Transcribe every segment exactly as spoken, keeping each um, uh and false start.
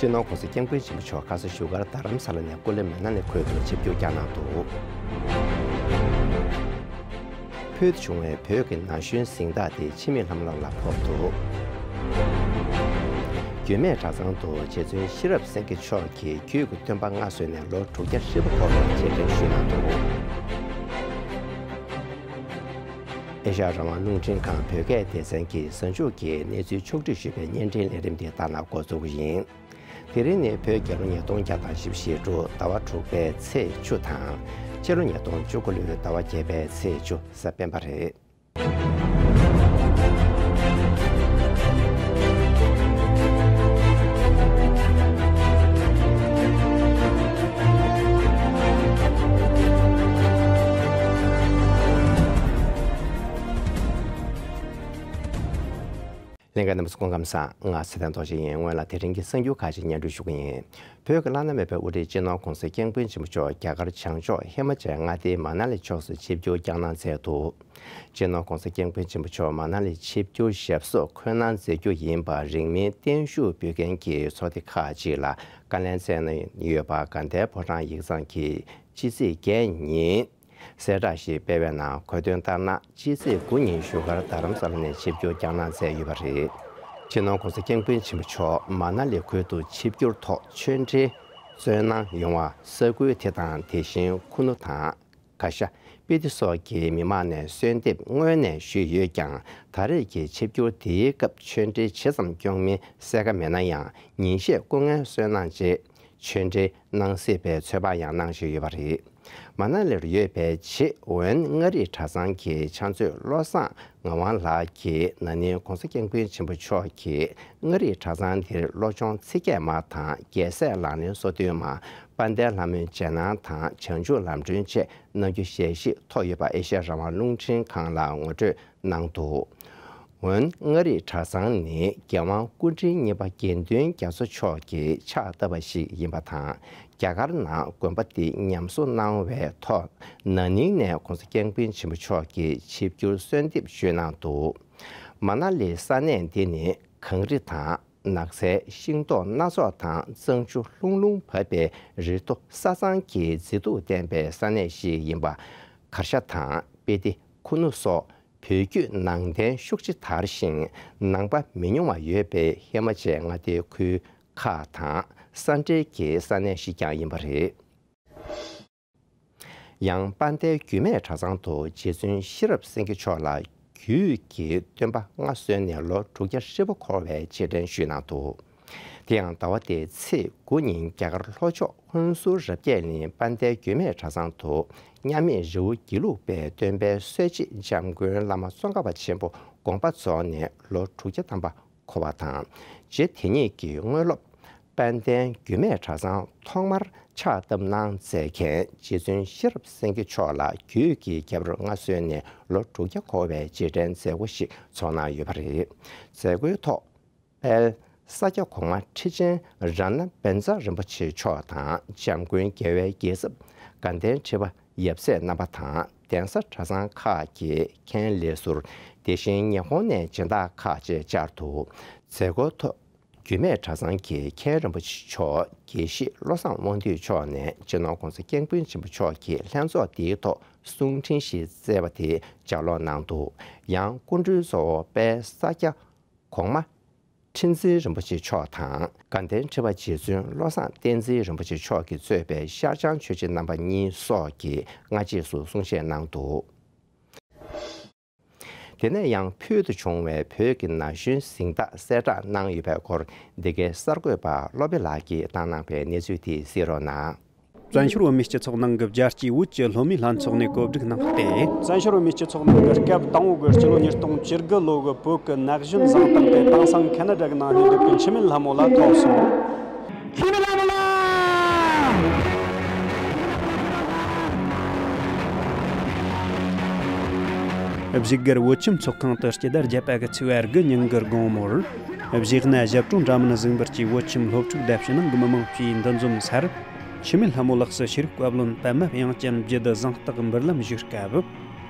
སྤྱི་ནོར་༸གོང་ས་༸སྐྱབས་མགོན་ཆེན་པོ་མཆོག་ཁ་སང་བཞུགས་སྒར་རྡ་རམ་ས་ལ་ནས་ཀུ་ལི་མ་ན་ལི་ཁུལ་དུ་ཆིབས་བསྒྱུར་བསྐྱངས་གནང་འདུག། ཕུལ་དུ་བྱུང་བའི་བོད་ཀྱི་ན་གཞོན་གཟེངས་རྟགས་དེ་འཆི་མེད་ལྷ་མོ་ལགས་ལ་ཕོག་འདུག། རྒྱུད་སྨད་གྲྭ་ཚང་དུ་རྗེ་བཙུན་ཤེས་རབ་སེང་གེ་མཆོག་གིས་རྒྱུད་ཀྱི་སྟོན་པ་མངའ་གསོལ་ནས་ལོ་དྲུག་བརྒྱ་ཧྲིལ་པོ་འཁོར་བའི་རྗེས་དྲན་ཞུས་གནང་འདུག། ཨེ་ཤ་ཡ་རང་དབང་རླུང་འཕྲིན་ཁང་བོད་སྐད་སྡེ་ཚན་གྱིས་གཟའ་མཇུག་གི་གནས་ཚུལ་ཕྱོགས་བསྒྲིགས་ཞུས་པའི་བརྙན་འཕྲིན་ལས་རིམ་འདི་ལྟར་ན་འགོ་འཛུགས་ཀྱི་ཡིན། དེ་རིང་ནི་བོད་རྒྱལ་ལོ་ཉིས་སྟོང་བརྒྱ་དང་བཞི་བཅུ་ཞེ་དྲུག་ཟླ་བ་དྲུག་པའི་ཚེས་བཅུ་དང་། ཕྱི་ལོ་ཉིས་སྟོང་བཅུ་དགུ་ལོའི་ཟླ་བ་བརྒྱད་པའི་ཚེས་བཅུ་གཟའ་སྤེན་པ་རེད། ལྷན་རྒྱས་རྣམ་པ་ཚོ་སྐུ་ཁམས་བཟང་། ང་ཚེ་བརྟན་རྡོ་རྗེ་ཡིན། སྔོན་ལ་དེ་རིང་གི་གསར་འགྱུར་ཁག་ཅིག་སྙན་སྒྲོན་ཞུ་གི་ཡིན། བོད་ཀྱི་བླ་ན་མེད་པའི་དབུ་ཁྲིད་སྤྱི་ནོར་༸གོང་ས་༸སྐྱབས་མགོན་ཆེན་པོ་མཆོག་རྒྱ་གར་བྱང་ཕྱོགས་ཧི་མ་ཅལ་མངའ་སྡེའི་མ་ན་ལི་ཕྱོགས་སུ་ཆིབས་བསྒྱུར་བསྐྱངས་གནང་མཛད་འདུག། སྤྱི་ནོར་༸གོང་ས་༸སྐྱབས་མགོན་ཆེན་པོ་མཆོག་མ་ན་ལི་ཆིབས་བསྒྱུར་ཞབས་སོར་འཁོད་གནང་མཛད་རྒྱུ་ཡིན་པ་རིང་མིན་བརྟན་བཞུགས་འབུལ་མཁན་གྱི་ཚོགས་སྡེ་ཁག་ཅིག་ལ་བཀའ་ལན་སྩལ་གནང་ཡོད་པ་དགའ་ལྡན་ཕོ་བྲང་ཡིག་ཚང་གིས་ཕྱི་ཚེས་བརྒྱད་ཉིན། གསལ་བསྒྲགས་ཤིག་སྤེལ་བའི་ནང་འཁོད་དོན་ལྟར་ན། ཕྱི་ཚེས་དགུ་ཉིན་བཞུགས་སྒར་རྡ་རམ་ས་ལ་ནས་ཆིབས་བསྒྱུར་བསྐྱངས་གནང་མཛད་ཡོད་པ་རེད། སྤྱི་ནོར་༸གོང་ས་༸སྐྱབས་མགོན་ཆེན་པོ་མཆོག་མ་ན་ལི་ཁུལ་དུ་ཆིབས་བསྒྱུར་ཐོག་ཆོས་འབྲེལ་སྩོལ་གནང་ཡོང་བ་ས་ཁུལ་དེ་དང་། དེ་བཞིན་ཁུ་ནུ་དང་། གྷ་ཤ། སྤི་ཏི་སོགས་ཀྱི་མི་མང་ནས་གསོལ་འདེབས་སྔོན་ནས་ཞུས་ཡོད་ཀྱང་། ད་རེས་ཀྱི་ཆིབས་བསྒྱུར་དེའི་སྐབས་ཆོས་འབྲེལ་ཇི་ཙམ་སྐྱོང་མིན་གསལ་ཁ་མེད་ན་ཡང་། ཉིན་ཤས་སྐུ་ངལ་གསོས་གནང་རྗེས། ཆོས་འབྲེལ་གནང་སྲིད་པའི་ཚོད་དཔག་ཡང་གནང་བཞིན་ཡོད་པ་རེད། མ་ན་ལིར་ཡོད་པའི་བྱེས་འོན་མངའ་རིས་གྲྭ་ཚང་གི་ཕྱག་མཛོད་བློ་བཟང་ངག་དབང་ལགས་ཀྱིས། ན་ནིང་༸གོང་ས་༸སྐྱབས་མགོན་ཆེན་པོ་མཆོག་གིས་མངའ་རིས་གྲྭ་ཚང་འདིར་བློ་སྦྱོང་ཚིག་བརྒྱད་མ་དང་། རྒྱལ་སྲས་ལག་ལེན་སོ་བདུན་མ། དཔལ་ལྡན་ལྷ་མོའི་རྗེས་གནང་དང་། བྱང་ཆུབ་ལམ་སྒྲོན་བཅས་གནང་རྒྱུ་ཞལ་བཞེས་ཐོབ་ཡོད་པ་ཨེ་ཤ་ཡ་རང་དབང་རླུང་འཕྲིན་ཁང་ལ་ངོ་སྤྲོད་གནང་འདུག། འོན་མངའ་རིས་གྲྭ་ཚང་ནི་རྒྱལ་དབང་སྐུ་ཕྲེང་གཉིས་པ་དགེ་འདུན་རྒྱ་མཚོ་མཆོག་གིས་ཕྱག་བཏབ་པ་ཞིག་ཡིན་པ་དང་། རྒྱ་གར་ནང་དགོན་པ་འདི་ཉམས་གསོ་གནང་བའི་ཐོག་ན་ནིང་ནས་༸གོང་ས་༸སྐྱབས་མགོན་ཆེན་པོ་མཆོག་གིས་ཆིབས་བསྒྱུར་གསོལ་འདེབས་ཞུས་གནང་འདུག། མ་ན་ལི་ས་གནས་འདི་ནི་གངས་རི་དང་། ནགས་ཚལ། ཤིང་ཏོག་སྣ་ཚོགས་དང་། གཙང་ཆུ་ལྷུང་ལྷུང་བབས་པའི་རི་མཐོ་ས་གཙང་གི་མཛེས་སྡུག་ལྡན་པའི་ས་གནས་ཤིག་ཡིན་པ། གར་ཤ་དང་། སྤི་ཏི། ཁུ་ནུ་སོགས་བོད་བརྒྱུད་ནང་བསྟན་ཤུགས་ཆེ་དར་ཞིང་། ནང་པ་མི་ཉུང་བ་ཡོད་པའི་ཧི་མ་ཅལ་མངའ་སྡེའི་ཁུལ་ཁག་དང་ས་འབྲེལ་གྱི་ས་གནས་ཤིག་ཀྱང་ཡིན་པ་རེད། ཡང་དཔལ་ལྡན་རྒྱུད་སྨད་གྲྭ་ཚང་དུ་རྗེ་བཙུན་ཤེས་རབ་སེང་གེ་མཆོག་ལ་རྒྱུད་ཀྱི་སྟོན་པ་མངའ་གསོལ་ནས་ལོ་དྲུག་བརྒྱ་ཧྲིལ་པོ་འཁོར་བའི་རྗེས་དྲན་ཞུས་གནང་འདུག། དེ་ཡང་ཟླ་བ་འདིའི་ཚེས་དགུ་ཉིན་རྒྱ་གར་ལྷོ་ཕྱོགས་ཧོན་སུར་རབ་རྒྱས་གླིང་དཔལ་ལྡན་རྒྱུད་སྨད་གྲྭ་ཚང་དུ་མཉམ་མེད་རི་བོ་དགེ་ལུགས་པའི་སྟོན་པའི་སྲས་བཅས་འཇམ་མགོན་བླ་མ་ཙོང་ཁ་པ་ཆེན་པོ་དགོངས་པ་རྫོགས་ནས་ལོ་དྲུག་བརྒྱ་ཐམ་པ་འཁོར་བ་དང་། རྗེ་དེ་ཉིད་ཀྱི་དངོས་སློབ་དཔལ་ལྡན་རྒྱུད་སྨད་གྲྭ་ཚང་ཐོག་མར་ཕྱག་བཏབ་གནང་མཛད་མཁན་རྗེ་བཙུན་ཤེས་རབ་སེང་གེ་མཆོག་ལ་རྒྱུད་ཀྱི་རྒྱལ་པོར་མངའ་གསོལ་ནས་ལོ་དྲུག་བརྒྱ་འཁོར་བའི་རྗེས་དྲན་མཛད་སྒོ་ཞིག་ཚོགས་གནང་ཡོད་པ་རེད། མཛད་སྒོའི་ཐོག་དཔལ་ས་སྐྱ་གོང་མ་ཁྲི་ཆེན་རཏྣ་བཛྲ་རིན་པོ་ཆེ་མཆོག་དང་། འཇམ་མགོན་རྒྱལ་བའི་རྒྱལ་ཚབ་དགའ་ལྡན་ཁྲི་པ་ཡབ་སྲས་རྣམ་པ་དང་། གདན་ས་གྲྭ་ཚང་ཁག་གི་མཁན་ལས་ཟུར། དེ་བཞིན་ཉི་ཧོང་ནས་སྦྱིན་བདག་ཁག་བཅས་བཅར་འདུག། མཛད་སྒོའི་ཐོག་རྒྱུད་སྨད་གྲྭ་ཚང་གི་མཁན་རིན་པོ་ཆེ་མཆོག་དགེ་བཤེས་བློ་བཟང་དབང་འདུས་མཆོག་ནས་སྤྱི་ནོར་༸གོང་ས་༸སྐྱབས་མགོན་ཆེན་པོ་མཆོག་གི་ལྷན་ཚོགས་འདིའི་ཐོག་གསུང་འཕྲིན་ཞིག་སྩལ་བ་དེ་ལྗགས་ཀློག་གནང་འདུག། ཡང་སྐུ་མགྲོན་གཙོ་བོ་དཔལ་ས་སྐྱ་གོང་མ་ཁྲི་འཛིན་རིན་པོ་ཆེ་མཆོག་དང་། དགའ་ལྡན་ཁྲི་པ་རྗེ་བཙུན་བློ་བཟང་བསྟན་འཛིན་རིན་པོ་ཆེ་མཆོག་གིས་གཙོས་པའི་ཤར་བྱང་ཆོས་རྗེ་རྣམ་པ་གཉིས་སོགས་ཀྱིས་སྔ་རྗེས་སུ་གསུང་བཤད་གནང་འདུག། དེ་ནས་ཡང་ཕུལ་དུ་བྱུང་བའི་བོད་ཀྱི་ན་གཞོན་གཟེངས་རྟགས་གསལ་བསྒྲགས་གནང་ཡོད་པའི་སྐོར། འདི་གའི་གསར་འགོད་པ་བློ་བྷེ་ལགས་ཀྱིས་བཏང་གནང་བའི་གནས་ཚུལ་དེ་གཟིགས་རོགས་གནང་། བཙན་བྱོལ་བོད་མིའི་སྤྱི་ཚོགས་ནང་གི་རྒྱལ་སྤྱིའི་བོད་ཀྱི་སློབ་མའི་ལྷན་ཚོགས་ནས་གོ་སྒྲིག་གནང་སྟེ། བཙན་བྱོལ་བོད་མིའི་སྤྱི་ཚོགས་ནང་གི་སྐབས་དང་པོ་གི་སྤྱི་ལོ་ཉིས་སྟོང་བཅུ་དགུ་ལོ་གི་བོད་ཀྱི་ན་གཞོན་གཟེངས་རྟགས་དེ་དེང་སང་ཁེ་ན་ཌ་གི་ནང་གནས་སྡོད་པའི་འཆི་མེད་ལྷ་མོ་ལ་ཐོབ་སོང་། འཆི་མེད་ལྷ་མོ་ལ། བཞུགས་སྒར་བོད་ཁྱིམ་ཚོགས་ཁང་དུ་སྤྱི་ཟླ་བརྒྱད་པ་གི་ཚེས་པ་དགུ་ཉིན་གྱི་དགོང་མོར། གཞས་སྣ་ཞབས་བྲོ་འདྲ་མིན་གཟིགས་འབུལ་གྱིས་བོད་ཁྱིམ་སློབ་ཕྲུག་དང་ཕྱི་ནང་གི་མི་མང་བཅས་འདུ་འཛོམས་སར། འཆི་མེད་ལྷ་མོ་ལགས་སུ་ཤེས་རིག་བཀའ་བློན་པདྨ་དབྱངས་ཅན་རྒྱལ་དུ་གཟེངས་རྟགས་འབུལ་ལམ་ཞུས་སྐབས།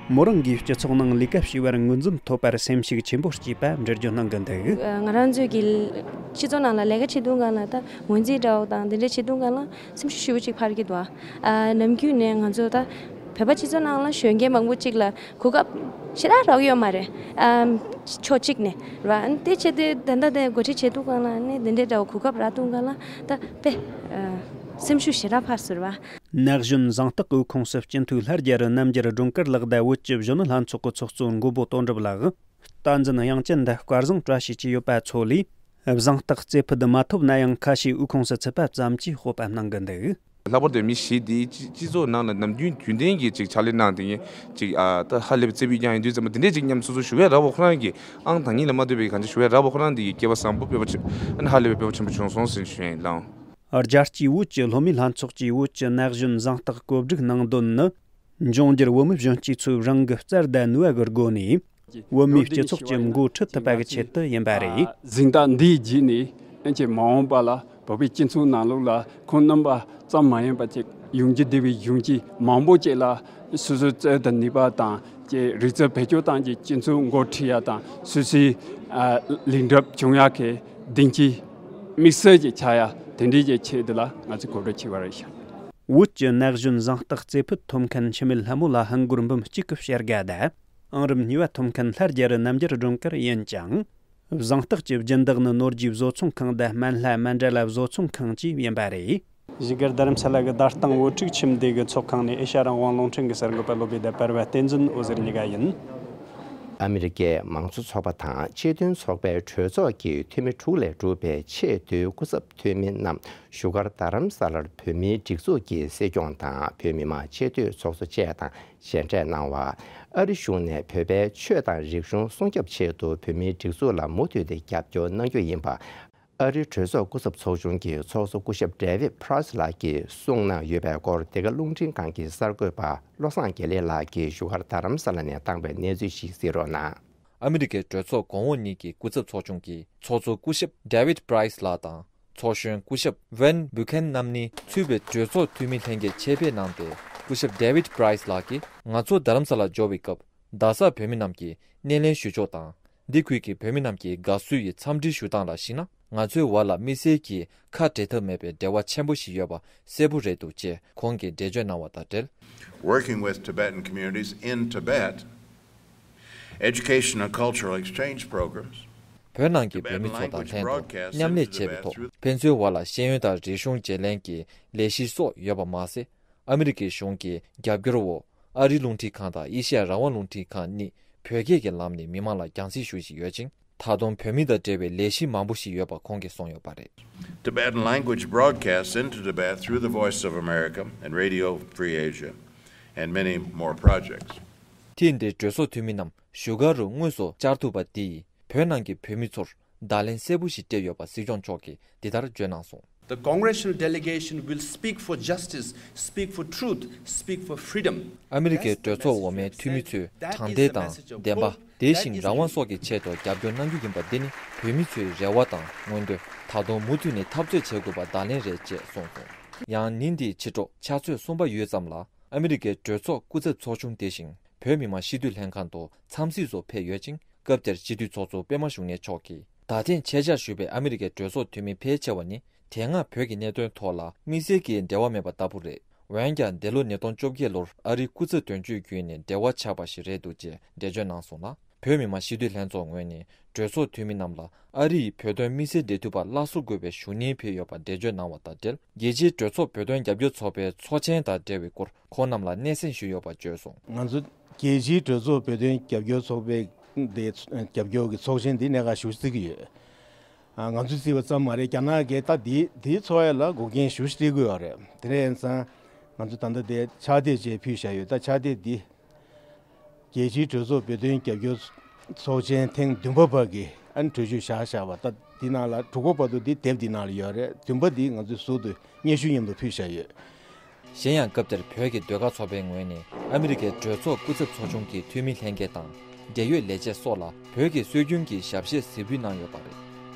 མོ་རང་གིས་སྤྱི་ཚོགས་ནང་ལས་ཀ་བྱས་པར་ངོས་འཛིན་ཐོབ་པར་སེམས་ཤུགས་ཆེན་པོ་སྐྱེས་པ་འགྲེལ་བརྗོད་གནང་གི་འདུག། ང་རང་ཚོའི་གི་སྤྱི་ཚོགས་ནང་ལ་ལས་ཀ་བྱེད་དུས་སྒང་ལ་ད་ངོས་འཛིན་འདྲ་བོ་དང་དེ་འདྲ་བྱེད་དུས་སྒང་ལ་སེམས་ཤུགས་ཞེ་པོ་ཅིག་འཕར་གྱི་འདུག། ཨ། ནམ་རྒྱུན་ནས་ང་ཚོ་ད་བོད་པ་སྤྱི་ཚོགས་ནང་ལ་གཞོན་སྐྱེས་མང་པོ་ཅིག་ལ་གོ་སྐབས་ཞེ་དྲག་རག་ཡོད་མ་རེད། ཨ། ཕྱོགས་གཅིག་ནས་རེད་བ། དེ་བྱས་ཏེ་ད་ལྟ་དེ་འགོ་ཁྲིད་བྱེད་དུས་སྒང་ལ་ནི་དེ་འདྲའི་འདྲ་བོ་གོ་སྐབས་རག་དུས་སྒང་ལ་ད་དཔེ་སེམས་ཤུགས་ཞེ་དྲག་འཕར་སོང་རེད་བ། ན་གཞོན་གཟེངས་རྟགས་འོས་ཁོངས་སུ་སྤྱི་འཐུས་ལྷ་རྒྱལ་རི་རྣམ་རྒྱལ་སྒྲོལ་དཀར་ལགས་དང་བོད་ཀྱི་གཞོན་ནུ་ལྷན་ཚོགས་ཀྱི་ཚོགས་གཙོ་མགོན་པོ་དོན་གྲུབ་ལགས། བསྟན་འཛིན་དབྱངས་ཅན་འདི་སྐལ་བཟང་བཀྲ་ཤིས་ཀྱི་ཡོད་པ་ཚོ་ལས་གཟེངས་རྟགས་རྩེ་ཕུད་མ་ཐོབ་ན་ཡང་ཁ་ཤས་འོས་ཁོངས་སུ་ཚུད་པ་ཙམ་གྱིས་སྤོབས་པ་གནང་གི་འདུག། ལྷག་པར་དུ་མི་བཞི་འདིའི་སྤྱི་སྤྱི་ཚོགས་ནང་ལ་ནམ་རྒྱུན་རྒྱུན་ལྡན་གྱི་ཅིག་ཕྱག་ལས་གནང་བསྡད་མཁན་ཅིག། ཨ། ད་ཧ་ལས་པའི་རྩེ་ཕུད་རྐྱང་ཡིན་དུས་ཙམ་པ་དེ་འདྲས་ཅིག་མཉམ་སོ་སོ་ཞུ་བས་རག་པ་ཁོ་རང་གི་ཨང་དང་གཉིས་ལ་མ་ལྟོས་པའི་གང་ཅི་ཞུ་བས་རག་པ་ཁོ་རང་འདི་ཡི་སྐལ་བ་བཟང་པོ་སྤོབས་པ་ཆེ། ཨ་ནི་ཧ་ལས་པའི་སྤོབས་པ་ཆེན་པོ་བྱུང་སོང་ཟེར་ཞུ་ཡ་ཡིན་ལགས། རྒྱལ་སྤྱིའི་བོད་ཀྱི་སློབ་མའི་ལྷན་ཚོགས་ཀྱིས་བོད་ཀྱི་ན་གཞོན་གཟེངས་རྟགས་བཀོད་སྒྲིག་གནང་དོན་ནི། འབྱུང་འགྱུར་བོད་མི་གཞོན་སྐྱེས་ཚོས་རང་གི་རྩལ་དང་ནུས་པ་གི་སྒོ་ནས་བོད་མིའི་སྤྱི་ཚོགས་ཀྱི་མགོ་ཁྲིད་ཐུབ་པ་གི་ཆེད་དུ་ཡིན་པ་རེད། གཟེངས་རྟགས་འདིའི་རྗེས་ནས་ཨ་ཅེ་མ་འོངས་པ་ལ་བོད་པའི་སྤྱི་ཚོགས་ནང་ལོགས་ལ་ཁོང་རྣམ་པ་ཙམ་མ་ཡིན་པ་ཅིག་ཡོང་རྒྱུ་བདེ་བའི་གཞོན་སྐྱེས་མང་པོ་ཅིག་ལ་སོ་སོའི་རྩལ་དང་ནུས་པ་དང་ཅེ་རིག་རྩལ་བེད་སྤྱོད་བཏང་ཅིག་སྤྱི་ཚོགས་མགོ་ཁྲིད་ཡ་དང་སོ་སོའི་ཨ་ལས་འགྲུབ་བྱུང་ཡ་གི་བདེན་སྐྱིད་དམིགས་བསལ་གྱི་ཆགས་ཡ་དེ་འདྲའི་གི་ཆེད་དུ་ལ་ང་ཚོས་གོ་སྒྲིག་བྱས་པ་རེད་ཤག། བོད་ཀྱི་ན་གཞོན་གཟེངས་རྟགས་རྩེ་ཕུད་ཐོབ་མཁན་འཆི་མེད་ལྷ་མོ་ལ་ཧིན་སྒོར་འབུམ་གཅིག་གི་བྱ་དགའ་དང་། ཨང་རིམ་གཉིས་པ་ཐོབ་མཁན་ལྷ་རྒྱལ་རི་རྣམ་རྒྱལ་སྒྲོལ་དཀར་ཡིན་ཅིང་། གཟེངས་རྟགས་ཀྱི་སྦྱིན་བདག་ནི་ནོར་རྒྱས་བཟོ་ཚོང་ཁང་དང་སྨན་ལྷ་མན་ཌ་ལ་བཟོ་ཚོང་ཁང་བཅས་ཡིན་པ་རེད། བཞུགས་སྒར་རྡ་རམ་ས་ལ་གི་བརྡ་སྟངས་བོད་ཕྲུག་ཁྱིམ་སྡེ་གི་ཚོགས་ཁང་ནས་ཨེ་ཤ་ཡ་རང་དབང་རླུང་འཕྲིན་གྱི་གསར་འགོད་པ་སློབ་དཔོན་དང་པར་བ་བསྟན་འཛིན་འོད་ཟེར་གཉིས་ཀ་ཡིན། ཨ་མི་རི་ཀའི་མང་གཙོ་ཚོགས་པ་དང་ཆེས་མཐོའི་ཚོགས་པའི་གྲོས་ཚོགས་ཀྱི་འཐུས་མི་དྲུག་ལས་གྲུབ་པའི་ཆེས་མཐོའི་སྐུ་ཚབ་འཐུས་མི་རྣམས་བཞུགས་སྒར་རྡ་རམ་ས་ལར་བོད་མིའི་སྒྲིག་འཛུགས་ཀྱི་སྲིད་སྐྱོང་དང་བོད་མི་མང་སྤྱི་འཐུས་ཚོགས་གཙོ་བཅས་དང་མཇལ་འཕྲད་གནང་བ། ཨ་རི་གཞུང་ནས་བོད་པའི་ཆོས་དང་རིག་གཞུང་སྲུང་སྐྱོབ་ཆེད་དུ་བོད་མིའི་སྒྲིག་འཛུགས་ལ་མུ་མཐུད་དེ་རྒྱབ་སྐྱོར་གནང་རྒྱུ་ཡིན་པ། ཨ་རིའི་གྲོས་ཚོགས་སྐུ་ཚབ་ཚོགས་ཆུང་གི་ཚོགས་གཙོ་སྐུ་ཞབས་David Price་ལགས་ཀྱིས་གསུངས་གནང་ཡོད་པའི་སྐོར་འདི་ག་རླུང་འཕྲིན་ཁང་གི་གསར་འགོད་པ་བློ་བཟང་དགེ་ལེགས་ལགས་ཀྱིས་བཞུགས་སྒར་རྡ་རམ་ས་ལ་ནས་བཏང་པའི་གནས་ཚུལ་ཞིག་གཟིགས་རོགས་གནང་། ཨ་མི་རི་ཀའི་གྲོས་ཚོགས་གོང་འོག་གཉིས་ཀྱི་སྐུ་ཚབ་ཚོགས་ཆུང་གི་ཚོགས་གཙོ་སྐུ་ཞབས་David Price་ལགས་དང་། ཚོགས་གཞོན་སྐུ་ཞབས་Van Buchan་རྣམ་གཉིས་ཚུད་པའི་གྲོས་ཚོགས་འཐུས་མི་ལྷན་རྒྱས་ཆེད་ཕེབས་གནང་སྟེ། སྐུ་ཞབས་David Price་ལགས་ཀྱིས་ང་ཚོ་རྡ་རམ་ས་ལ་འབྱོར་བའི་སྐབས། རྡ་ས་བོད་མི་རྣམས་ཀྱིས་སྣེ་ལེན་ཞུ་ཕྱོགས་དང་། འདི་ཁུལ་གྱི་བོད་མི་རྣམས་ཀྱིས་དགའ་བསུ་ཡི་འཚམས་འདྲི་ཞུ་སྟངས་ལ་གཞིགས་ན། ང་ཚོའི་བར་ལ་དམིགས་བསལ་གྱིས་ཁ་བྲལ་ཐབས་མེད་པའི་འབྲེལ་བ་ཆེན་པོ་ཞིག་ཡོད་པ་གསལ་པོ་རེད་འདུག་ཅེས་ཁོང་གིས་འགྲེལ་བརྗོད་གནང་བ་དང་འབྲེལ། Working with Tibetan communities in Tibet, educational cultural exchange programs. བོད་ནང་གི་བོད་མི་ཚོ་དང་ལྷན་དུ་མཉམ་ལས་བྱས་པའི་ཐོག་ཕན་ཚུན་བར་ལ་ཤེས་ཡོན་དང་རིག་གཞུང་བརྗེ་ལེན་གྱི་ལས་གཞི་སོགས་ཡོད་པ་མ་ཟད། ཨ་མི་རི་ཀའི་གཞུང་གི་རྒྱབ་སྐྱོར་འོག་ཨ་རིའི་རླུང་འཕྲིན་ཁང་དང་ཨེ་ཤི་ཡ་རང་དབང་རླུང་འཕྲིན་ཁང་གཉིས་བོད་སྐད་ཀྱི་ལམ་ནས་མི་མང་ལ་རྒྱང་སྲིང་ཞུ་བཞིན་ཡོད་ཅིང་། ད་དུང་བོད་མི་དང་འབྲེལ་བའི་ལས་གཞི་མང་པོ་ཞིག་ཡོད་པ་ཁོང་གིས་གསུངས་ཡོད་པ་རེད། Tibetan language broadcasts into Tibet through the Voice of America and Radio Free Asia, and many more projects. ཐེངས་འདིའི་གྲོས་ཚོགས་འཐུས་མི་རྣམས་བཞུགས་སྒར་རུ་དངོས་སུ་བཅར་ཐུབ་པ་འདིས་བོད་ནང་གི་བོད་མི་ཚོར་བརྡ་ལན་གསལ་པོ་ཞིག་སྤྲད་ཡོད་པ་སྲིད་སྐྱོང་མཆོག་གིས་འདི་ལྟར་བརྗོད་གནང་སོང་། The congressional delegation will speak for justice, speak for truth, speak for freedom. ཨ་མི་རི་ཀའི་གྲོས་ཚོགས་འོག་མའི་འཐུས་མི་ཚོས་དྲང་བདེན་དང་བདེན་པ། དེ་བཞིན་རང་དབང་སོགས་ཀྱི་ཆེད་དུ་རྒྱབ་སྐྱོར་གནང་རྒྱུ་ཡིན་པ་འདི་ནི་བོད་མི་ཚོའི་རེ་བ་དང་མངོན་འདོད། ད་དུང་མུ་མཐུད་ནས་འཐབ་རྩོད་བྱེད་དགོས་པ་བརྡ་ལན་རེད་ཅེས་གསུངས་སོང་། ཡང་ཉིན་འདིའི་ཕྱི་དྲོ་ཕྱག་ཚོད་གསུམ་པ་ཡོལ་ཙམ་ལ་ཨ་མི་རི་ཀའི་གྲོས་ཚོགས་སྐུ་ཚབ་ཚོགས་ཆུང་དེ་བཞིན་བོད་མི་མང་སྤྱི་འཐུས་ལྷན་ཁང་དུ་འཚམས་གཟིགས་སུ་ཕེབས་ཡོད་ཅིང་། སྐབས་དེར་སྤྱི་འཐུས་ཚོགས་གཙོ་པད་མ་བཞུགས་གནས་མཆོག་གིས་ད་ཐེངས་ཆེད་བཅར་ཞུས་པའི་ཨ་མི་རི་ཀའི་གྲོས་ཚོགས་འཐུས་མི་ཕལ་ཆེ་བ་ནི་དེ་སྔ་བོད་ཀྱི་གནད་དོན་ཐོག་ལ་དམིགས་བསལ་གྱི་འབྲེལ་བ་མེད་པ་ལྟ་བུ་རེད། འོན་ཀྱང་འདས་ལོ་ཉིས་སྟོང་བཅོ་བརྒྱད་ལོར་ཨ་རིའི་སྐུ་ཚབ་དོན་གཅོད་བརྒྱུད་ནས་འབྲེལ་བ་ཆགས་པ་ཞིག་རེད་འདུག་ཅེས་འགྲེལ་བརྗོད་གནང་སོང་ལ། བོད་མི་མང་སྤྱི་འཐུས་ལྷན་ཚོགས་ངོས་ནས་གྲོས་ཚོགས་འཐུས་མི་རྣམས་ལ་ཨ་རི་ཡི་བོད་དོན་དམིགས་བསལ་འབྲེལ་མཐུད་པ་སླར་གསོ་དགོས་པའི་ཞུ་སྙན་ཕུལ་ཡོད་པ་འགྲེལ་བརྗོད་གནང་བ་དང་འབྲེལ། རྒྱལ་སྤྱིའི་གྲོས་ཚོགས་བོད་དོན་རྒྱབ་སྐྱོར་ཚོགས་པའི་ཚོགས་ཆེན་དང་འབྲེལ་བའི་སྐོར་ཁོང་རྣམས་ལ་སྙན་སེང་ཞུས་ཡོད་པ་བརྗོད་སོང་། ང་ཚོ་རྒྱལ་སྤྱིའི་གྲོས་ཚོགས་བོད་དོན་རྒྱབ་སྐྱོར་ཚོགས་པའི་དེ་རྒྱབ་སྐྱོར་གྱི་ཚོགས་ཆེན་འདི་གནད་འགག་ཞེ་པོ་བརྩི་གི་ཡོད། ང་ཚོས་བརྩིས་པ་ཙམ་མ་རེད། རྒྱ་ནག་གིས་ད་འདི་འདིའི་ཚོགས་ཡ་ལ་འགོག་རྐྱེན་ཞེ་པོ་ཞིག་སྤྲད་ཀྱི་ཡོད་རེད། དེ་འདྲ་ཡིན་ཙང་ང་ཚོས་ད་ལྟ་དེ་ཕྱག་དེབ་ཅིག་ཕུལ་བཞག་ཡོད། ད་ཕྱག་དེབ་འདི་རྒྱལ་སྤྱིའི་གྲོས་ཚོགས་བོད་དོན་རྒྱབ་སྐྱོར་ཚོགས་ཆེན་ཐེངས་བདུན་པ་བར་གྱི་ཨ་ནི་གྲོས་ཆོད་བཞག་བཞག་པ། ད་འདི་ནང་ལ་དྲུག་པ་བར་དུ་འདི་དེབ་འདི་ནང་ལ་ཡོད་རེད། བདུན་པ་འདི་ང་ཚོས་ཟུར་དུ་སྙན་ཞུ་མཉམ་དུ་ཕུལ་བཞག་ཡོད། གཞན་ཡང་སྐབས་དེར་བོད་ཀྱི་ཟློས་གར་ཚོགས་པའི་ངོས་ནས་ཨ་མི་རི་ཀའི་གྲོས་ཚོགས་སྐུ་ཚབ་ཚོགས་ཆུང་གི་འཐུས་མི་ལྷན་རྒྱས་དང་འབྲེལ་ཡོད་ལས་བྱེད་སོགས་ལ་བོད་ཀྱི་སྲོལ་རྒྱུན་གྱི་ཞབས་གཞས་གཟིགས་འབུལ་གནང་ཡོད་པ་རེད།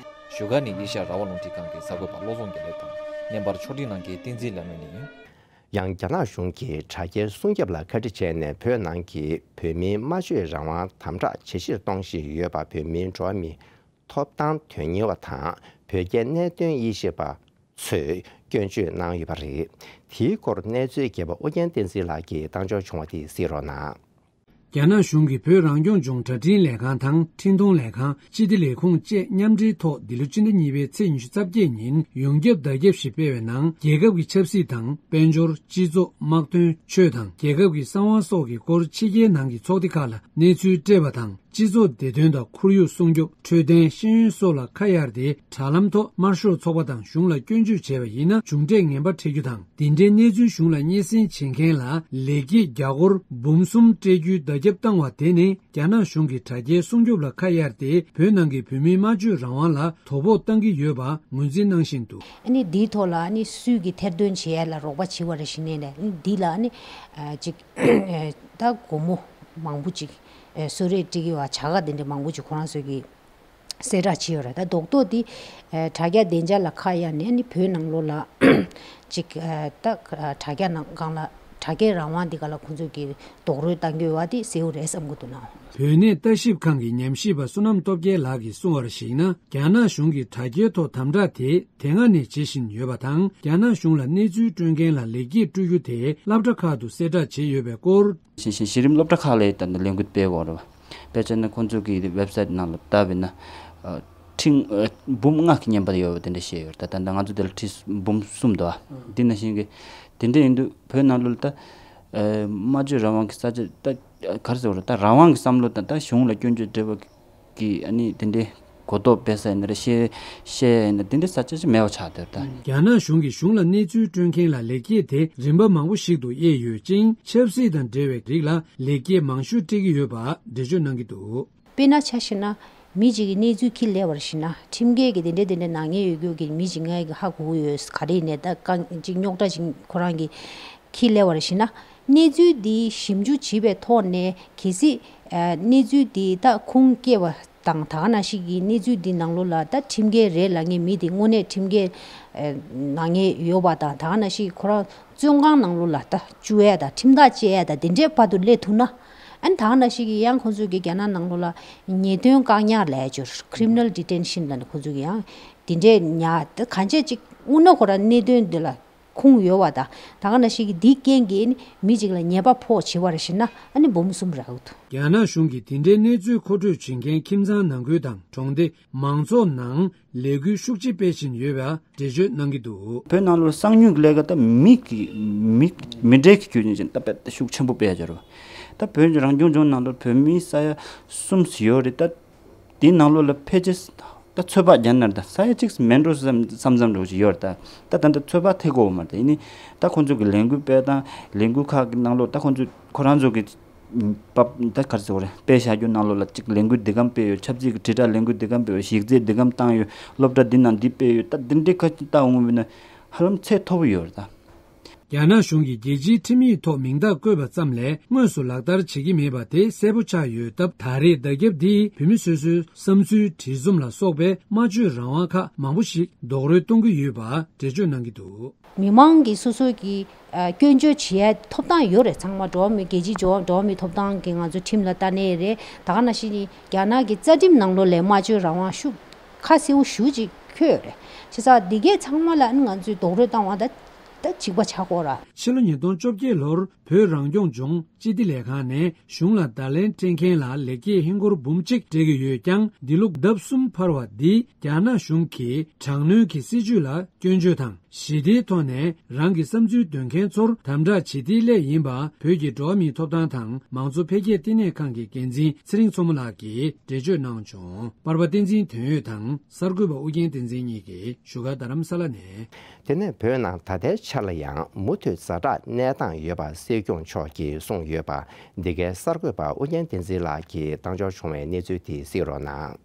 བཞུགས་སྒར་ནས་ཨེ་ཤ་ཡ་རང་དབང་རླུང་འཕྲིན་ཁང་གི་གསར་འགོད་པ་བློ་བཟང་དགེ་ལེགས་དང་། བརྙན་པར་ཕྱོགས་སྒྲིག་གནང་མཁན་བསྟན་འཛིན་ལྷ་མོ་ཡིན། ཡང་རྒྱ་ནག་གཞུང་གིས་དྲ་རྒྱའི་སྲུང་སྐྱོབ་ལ་བཀའ་འདྲི་བྱས་ནས། བོད་ནང་གི་བོད་མིའི་སྨྲ་བརྗོད་རང་དབང་དམ་དྲག་ཇེ་ཆེར་གཏོང་བཞིན་ཡོད་པ། བོད་མིའི་འགྲོ་བ་མིའི་ཐོབ་ཐང་དོན་གཉེར་བ་དང་བོད་རྒྱའི་གནད་དོན་དབྱེ་ཞིབ་པ་ཚོས་སྐྱོན་བརྗོད་གནང་ཡོད་པ་རེད། དེའི་སྐོར་གནས་ཚུལ་མཁས་པ་ཨུ་རྒྱན་བསྟན་འཛིན་ལགས་ཀྱིས་བཏང་འབྱོར་བྱུང་བ་དེ་གཟིགས་རོགས་གནང་། རྒྱ་ནག་གཞུང་གིས་བོད་རང་སྐྱོང་ལྗོངས་དྲ་འཕྲིན་ལས་ཁང་དང་འཕྲིན་གཏོང་ལས་ཁང་། སྤྱི་བདེ་ལས་ཁུངས་བཅས་མཉམ་འབྲེལ་ཐོག་འདི་ལོ་སྤྱི་ཟླ་གཉིས་པའི་ཚེས་ཉི་ཤུ་རྩ་བརྒྱད་ཉིན་ཡོངས་ཁྱབ་བརྡ་ཁྱབ་ཞིག་སྤེལ་བའི་ནང་། རྒྱལ་ཁབ་ཀྱི་ཆབ་སྲིད་དང་། དཔལ་འབྱོར། སྤྱི་ཚོགས། དམག་དོན། ཆོས་དང་། རྒྱལ་ཁབ་ཀྱི་གསང་བ་སོགས་ཀྱི་སྐོར་ཕྱི་རྒྱལ་ནང་གི་ཚོགས་སྡེ་ཁག་ལ་གནས་ཚུལ་སྤྲད་པ་དང་། སྤྱི་ཚོགས་བདེ་དོན་དང་ཁོར་ཡུག་སྲུང་སྐྱོབ། འཕྲོད་བསྟེན། ཤེས་ཡོན་སོགས་ལ་ཁ་གཡར་ཏེ། དྲ་ལམ་ཐོག་དམར་ཤོག་ཚོགས་པ་དང་གཞུང་ལ་སྐྱོན་བརྗོད་བྱས་པ་ཡིན་ན། མཇུག་འབྲས་ངན་པ་འཕྲད་རྒྱུ་དང་། འདི་འདྲའི་གནས་ཚུལ་གཞུང་ལ་སྙན་སེང་བྱེད་མཁན་ལ་ལེགས་སྐྱེས་རྒྱ་སྒོར་འབུམ་གསུམ་སྤྲད་རྒྱུའི་བརྡ་ཁྱབ་བཏང་བ་དེ་ནི། རྒྱ་ནག་གཞུང་གིས་དྲ་རྒྱའི་སྲུང་སྐྱོབ་ལ་ཁ་གཡར་ཏེ། བོད་ནང་གི་བོད་མིའི་སྨྲ་བརྗོད་རང་དབང་ལ་དོ་ཕོག་བཏང་གི་ཡོད་པ་ངོས་འཛིན་གནང་བཞིན་འདུག་ཨ་ནི་འདིའི་ཐོག་ལ་ཨ་ནི་སུས་ཀྱིས་ཐེར་འདོན་བྱེད་ཡ་ལ་རོགས་པ་བྱེད་པ་རེད་ཞུས་ནས་ནས། ཨ་ནི་འདི་ལ་ཨ་ནི་ཨ་ཅིག་ད་སྒོར་མོ་མང་པོ་ཅིག་ཨ་གསོལ་རས་སྤྲད་ཀྱི་ཡོད་པ། བྱ་དགའ་དེ་འདྲ་མང་པོ་ཅིག་ཁོ་རང་ཚོས་ཀྱིས་གསལ་བསྒྲགས་བྱས་ཡོད་རེད། ད་རྡོག་རྡོག་འདི་ཨ་དྲ་རྒྱ་བདེ་འཇགས་ལ་ཁ་གཡར་ནས་ཨ་ནི་བོད་ནང་ལོགས་ལ་ཅིག་ཨ་ད་དྲ་རྒྱ་ནང་སྒང་ལ་དྲ་རྒྱའི་རང་དབང་འདི་ག་ལ་ཁོང་ཚོས་ཀྱིས་རྡོག་རོལ་བཏང་གི་ཡོད་པ་དེ་གསལ་པོ་རེད་བསམ་གྱི་འདུག་ན། བོད་གནས་ལྟ་ཞིབ་ཁང་གི་ཉམས་ཞིབ་པ་བསོད་ནམས་སྟོབས་རྒྱལ་ལགས་ཀྱིས་གསུངས་པར་གཞིགས་ན། རྒྱ་ནག་གཞུང་གིས་དྲ་རྒྱའི་ཐོག་དམ་དྲག་དེ་དེ་སྔ་ནས་བྱེད་བཞིན་ཡོད་པ་དང་། རྒྱ་ནག་གཞུང་ལ་གནས་ཚུལ་སྤྲོད་མཁན་ལ་ལེགས་སྐྱེས་སྤྲོད་རྒྱུ་དེ་སློབ་གྲྭ་ཁག་ཏུ་གསལ་བསྒྲགས་བྱས་ཡོད་པའི་སྐོར། གཞི་གཞི་གཞི་རིམ་སློབ་གྲྭ་ཁག་ལ་ད་ལྟ་ལས་འགུལ་སྤེལ་དགོས་རེད་བ། དཔེ་བྱས་ན་ཁོང་ཚོ་གི་ཝེབ་སའིཊ་ནང་ལ་བལྟས་པ་ཡིན་ན། ཨ་ཁྲིམས་ཨ་འབུམ་ལྔ་གི་བརྙན་པར་ཡོད་པ་དེ་འདྲ་བཤད་ཡོད་རེད། ད་ད་ལྟ་ང་ཚོ་དེ་ལ་ཁྲི་འབུམ་གསུམ་འདུག་ཨ། འདི་ནང་བཞིན་གྱི་དེ་འདྲ་ཡིན་དུས་བོད་ནང་ལོགས་ལ་ད་ཨ་སྨྲ་བརྗོད་རང་དབང་གི་ས་ཆ་ད་ག་རེ་ཟེར་དགོས་རེད། ད་རང་དབང་གི་བསམ་བློ་དང་། ད་གཞུང་ལ་སྐྱོན་བརྗོད་འབྲེལ་བ་གི་ཨ་ནི་དེ་འདྲའི་གོ་རྟོགས་སྤེལ་ས་ཡིན་ན་རེད། བཤད་བཤད་ཡིན་ན་དེ་འདྲའི་ས་ཆ་ཅིག་མེད་པ་ཆགས་བསྡད་ད། རྒྱ་ནག་གཞུང་གིས་གཞུང་ལ་གནས་ཚུལ་སྤྲོད་མཁན་ལ་ལེགས་སྐྱེས་དེ་རིམ་པ་མང་པོ་ཞིག་ཏུ་དབྱེ་ཡོད་ཅིང་། ཆབ་སྲིད་དང་འབྲེལ་བའི་རིགས་ལ་ལེགས་སྐྱེས་མང་ཤོས་སྤྲད་ཀྱི་ཡོད་པ་འགྲེལ་བརྗོད་གནང་གི་འདུག་དཔེར་ན་ཆ་བཞག་ན། མི་གཅིག་གིས་གནས་ཚུལ་འཁྱེར་སླེབས་པར་གཞིགས་ན། ཁྲིམས་འགལ་གྱི་དེ་འདྲ་དེ་འདྲ་ནག་ཉེས་ཡོད་རྒྱུ་གི་མི་གཅིག་ངས་ཧ་གོ་གི་ཡོད། ག་རེ་ཡིན་ནའི་ད་རྐང་གཅིག་རྙོག་དྲ་ཅིག་ཁོ་རང་གིས་འཁྱེར་སླེབས་པར་གཞིགས་ན། གནས་ཚུལ་འདི་ཞིབ་འཇུག་བྱེད་པའི་ཐོག་ནས། གལ་སྲིད་ཨ་གནས་ཚུལ་འདི་ད་ཁུངས་སྐྱེལ་བ་དང་། ད་ག་ནང་བཞིན་གྱི་གནས་ཚུལ་འདི་ནང་ལོགས་ལ་ད་ཁྲིམས་འགལ་རེད་ལབ་མཁན་མི་དེ་དངོས་གནས་ཁྲིམས་འགལ་ཨ་ནག་ཉེས་ཡོད་པ་དང་། ད་ག་ནང་བཞིན་ཁོ་རང་བཙོན་ཁང་ནང་ལོགས་ལ་ད་བཅུག་ཡ་དང་། ཁྲིམས་ཐག་བཅད་ཡ་དང་། དེ་འདྲའི་བར་དུ་སླེབས་ཐུབ་ན། ཨ་ནི་ད་ག་ནང་བཞིན་གྱི་ཡང་ཁོང་ཚོས་ཀྱི་རྒྱ་ནག་ནང་ལོགས་ལ་ཉེས་དོན་བཀག་ཉར་ལབ་ཡ་ཅིག་ཡོད་རེད། Criminal Detention ལབ་ནས་ཁོང་ཚོས་ཀྱི་ཡང་དེ་འདྲའི་ཉར། ད་གང་བྱས་ཅིག་དངོས་གནས་ཁོ་རང་གནད་དོན་འདི་ལ་ཁུངས་ཡོད་པ་དང་། ད་ག་ནང་བཞིན་གྱི་འདིའི་རྐྱེན་གྱིས་ནི་མི་གཅིག་ལ་ཉེས་པ་ཕོག་བྱེད་པར་གཞིགས་ན། ཨ་ནི་འབུམ་གསུམ་རག་གི་འདུག་རྒྱ་ནག་གཞུང་གིས་དེ་འདྲའི་གནས་ཚུལ་མཁོ་སྤྲོད་བྱེད་མཁན་ཁྱིམ་ཚང་ནང་ཁུལ་དང་གྲོང་སྡེ། མང་ཚོགས་ནང་ལས་འགུལ་ཤུགས་ཆེ་སྤེལ་བཞིན་ཡོད་པ་འགྲེལ་བརྗོད་གནང་གི་འདུག་བོད་ནང་ལོགས་གསང་ཉུལ་གྱི་ལས་ཀ་ད་མི་གི་མི་མི་འབྲེལ་གྱི་རྒྱུ་རྐྱེན་ཅན་ད་དཔེ་ཤུགས་ཆེན་པོ་སྤེལ་ཡ་ཅིག་ཡོད་རེད་བ། ད་བོད་རང་སྐྱོང་ལྗོངས་ནང་ལོགས་བོད་མི་ས་ཡ་གསུམ་ཙམ་ཡོད་རེད། ད་དེའི་ནང་ལོགས་ལ་ཕལ་ཆེར་ད་ཚོད་དཔག་རྒྱག་ན་ད་ས་ཡ་གཅིག་མེད་འགྲོ་བསམ་བསམ་བསམ་འདྲ་བོ་ཞིག་ཡོད་རེད། ད་ད་ད་ད་ཚོད་དཔག་ཐེབས་ཀྱི་ཡོད་མ་རེད། ད་ཡིན་ནའི་ད་ཁོང་ཚོ་གི་ལས་འགུལ་སྤེལ་སྟངས། ལས་འགུལ་ཁག་གི་ནང་ལོགས་ད་ཁོང་ཚོས་ཁོ་རང་ཚོ་གི་ད་ག་རེ་ཟེར་དགོས་རེད། སྤེལ་བཞག་རྒྱུ་ནང་ལོགས་ལ་གཅིག་ལས་འགུལ་འདི་གམ་སྤེལ་ཡོད། ཆབ་སྲིད་ཀྱི་དྲིལ་བསྒྲགས་ལས་འགུལ་འདི་གམ་སྤེལ་ཡོད། གཞི་རྩའི་འདི་གམ་བཏང་ཡོད། སློབ་གྲྭ་འདི་ནང་འདི་སྤེལ་ཡོད། ད་འདི་འདྲའི་ཁ་ཅིག་ལྟ་འོང་བ་ཡིན་ན་ཧ་ལམ་ཚད་མཐོ་པོ་ཡོད་རེད་ད། རྒྱ་ནག་གཞུང་གིས་རྒྱལ་སྤྱིའི་ཁྲིམས་ཡིག་ཐོག་མིང་རྟགས་བཀོད་པ་ཙམ་ལས་དངོས་སུ་ལག་བསྟར་བྱེད་ཀྱི་མེད་པ་དེ་གསལ་པོ་ཆགས་ཡོད་སྟབས། ད་རེས་བརྡ་ཁྱབ་འདིས་བོད་མི་སོ་སོའི་བསམ་ཚུལ་དྲི་འཛོམས་ལ་སོགས་པའི་སྨྲ་བརྗོད་རང་དབང་ཁག་མང་པོ་ཞིག་རྡོག་རོལ་གཏོང་གི་ཡོད་པ་འགྲེལ་བརྗོད་གནང་གི་འདུག་མི་མང་གིས་སོ་སོ་གི་ཨ་སྐྱོན་བརྗོད་བྱེད་ཡ་ཐོབ་ཐང་ཡོད་རེད། ཚང་མ་འགྲོ་བ་མི། རྒྱལ་སྤྱིའི་འགྲོ་བ་འགྲོ་བ་མིའི་ཐོབ་ཐང་གི་ང་ཚོ་ཁྲིམས་ལ་ལྟ་ནའི་རེད། ད་ག་ནང་བཞིན་རྒྱ་ནག་གི་རྩ་ཁྲིམས་ནང་ལོགས་ལ་སྨྲ་བརྗོད་རང་དབང་ཤུགས་ཁ་གསལ་པོ་ཞེ་པོ་ཅིག་འཁོད་ཡོད་རེད། བྱས་ཙང་འདི་གས་ཚང་མ་ལ་ཨ་ནི་ང་ཚོས་རྡོག་རོལ་བཏང་བ་ད་ད་གཅིག་པ་ཆགས་ཀྱི་ཡོད་རེད། ཕྱི་ལོ་ཉིས་སྟོང་བཅོ་བརྒྱད་ལོར་བོད་རང་སྐྱོང་ལྗོངས་སྤྱི་བདེ་ལས་ཁང་ནས་གཞུང་ལ་བརྡ་ལན་སྤྲད་མཁན་ལ་ལེགས་སྐྱེས་ཧིན་སྒོར་འབུམ་གཅིག་སྤྲད་ཀྱི་ཡོད་ཀྱང་། འདི་ལོ་ལྡབ་གསུམ་འཕར་བ་འདིས་རྒྱ་ནག་གཞུང་གིས་དྲག་གནོན་གྱི་སྲིད་བྱུས་ལ་སྐྱོན་བརྗོད་དང་། ཞི་བདེའི་ཐོག་ནས་རང་གི་བསམ་ཚུལ་འདོན་མཁན་ཚོར་དམ་དྲག་བྱེད་དེའི་སླད་ཡིན་པ། བོད་ཀྱི་འགྲོ་བ་མིའི་ཐོབ་ཐང་དང་མང་གཙོ་འཕེལ་རྒྱས་བསྟི་གནས་ཁང་གི་འགན་འཛིན་ཚེ་རིང་མཚོ་མོ་ལགས་ཀྱིས་འགྲེལ་བརྗོད་གནང་བྱུང་། པར་པ་བསྟན་འཛིན་དོན་ཡོད་དང་གསར་འགོད་པ་ཨུ་རྒྱན་བསྟན་འཛིན་གཉིས་ཀྱིས་བཞུགས་སྒར་རྡ་རམ་ས་ལ་ནས། དེ་ནས་བོད་ནང་ད་ལྟའི་ཆར་ལ་ཡང་མུ་མཐུད་ཛ་དྲག་གནས་སྟངས་ཡོད་པ་སྲིད་སྐྱོང་མཆོག་གིས་གསུངས་ཡོད་པ། འདི་གའི་གསར་འགོད་པ་ཨུ་རྒྱན་བསྟན་འཛིན་ལགས་ཀྱིས་བཏང་འབྱོར་བྱུང་བའི་གནས་ཚུལ་དེ་གཟིགས་རོགས་གནང་།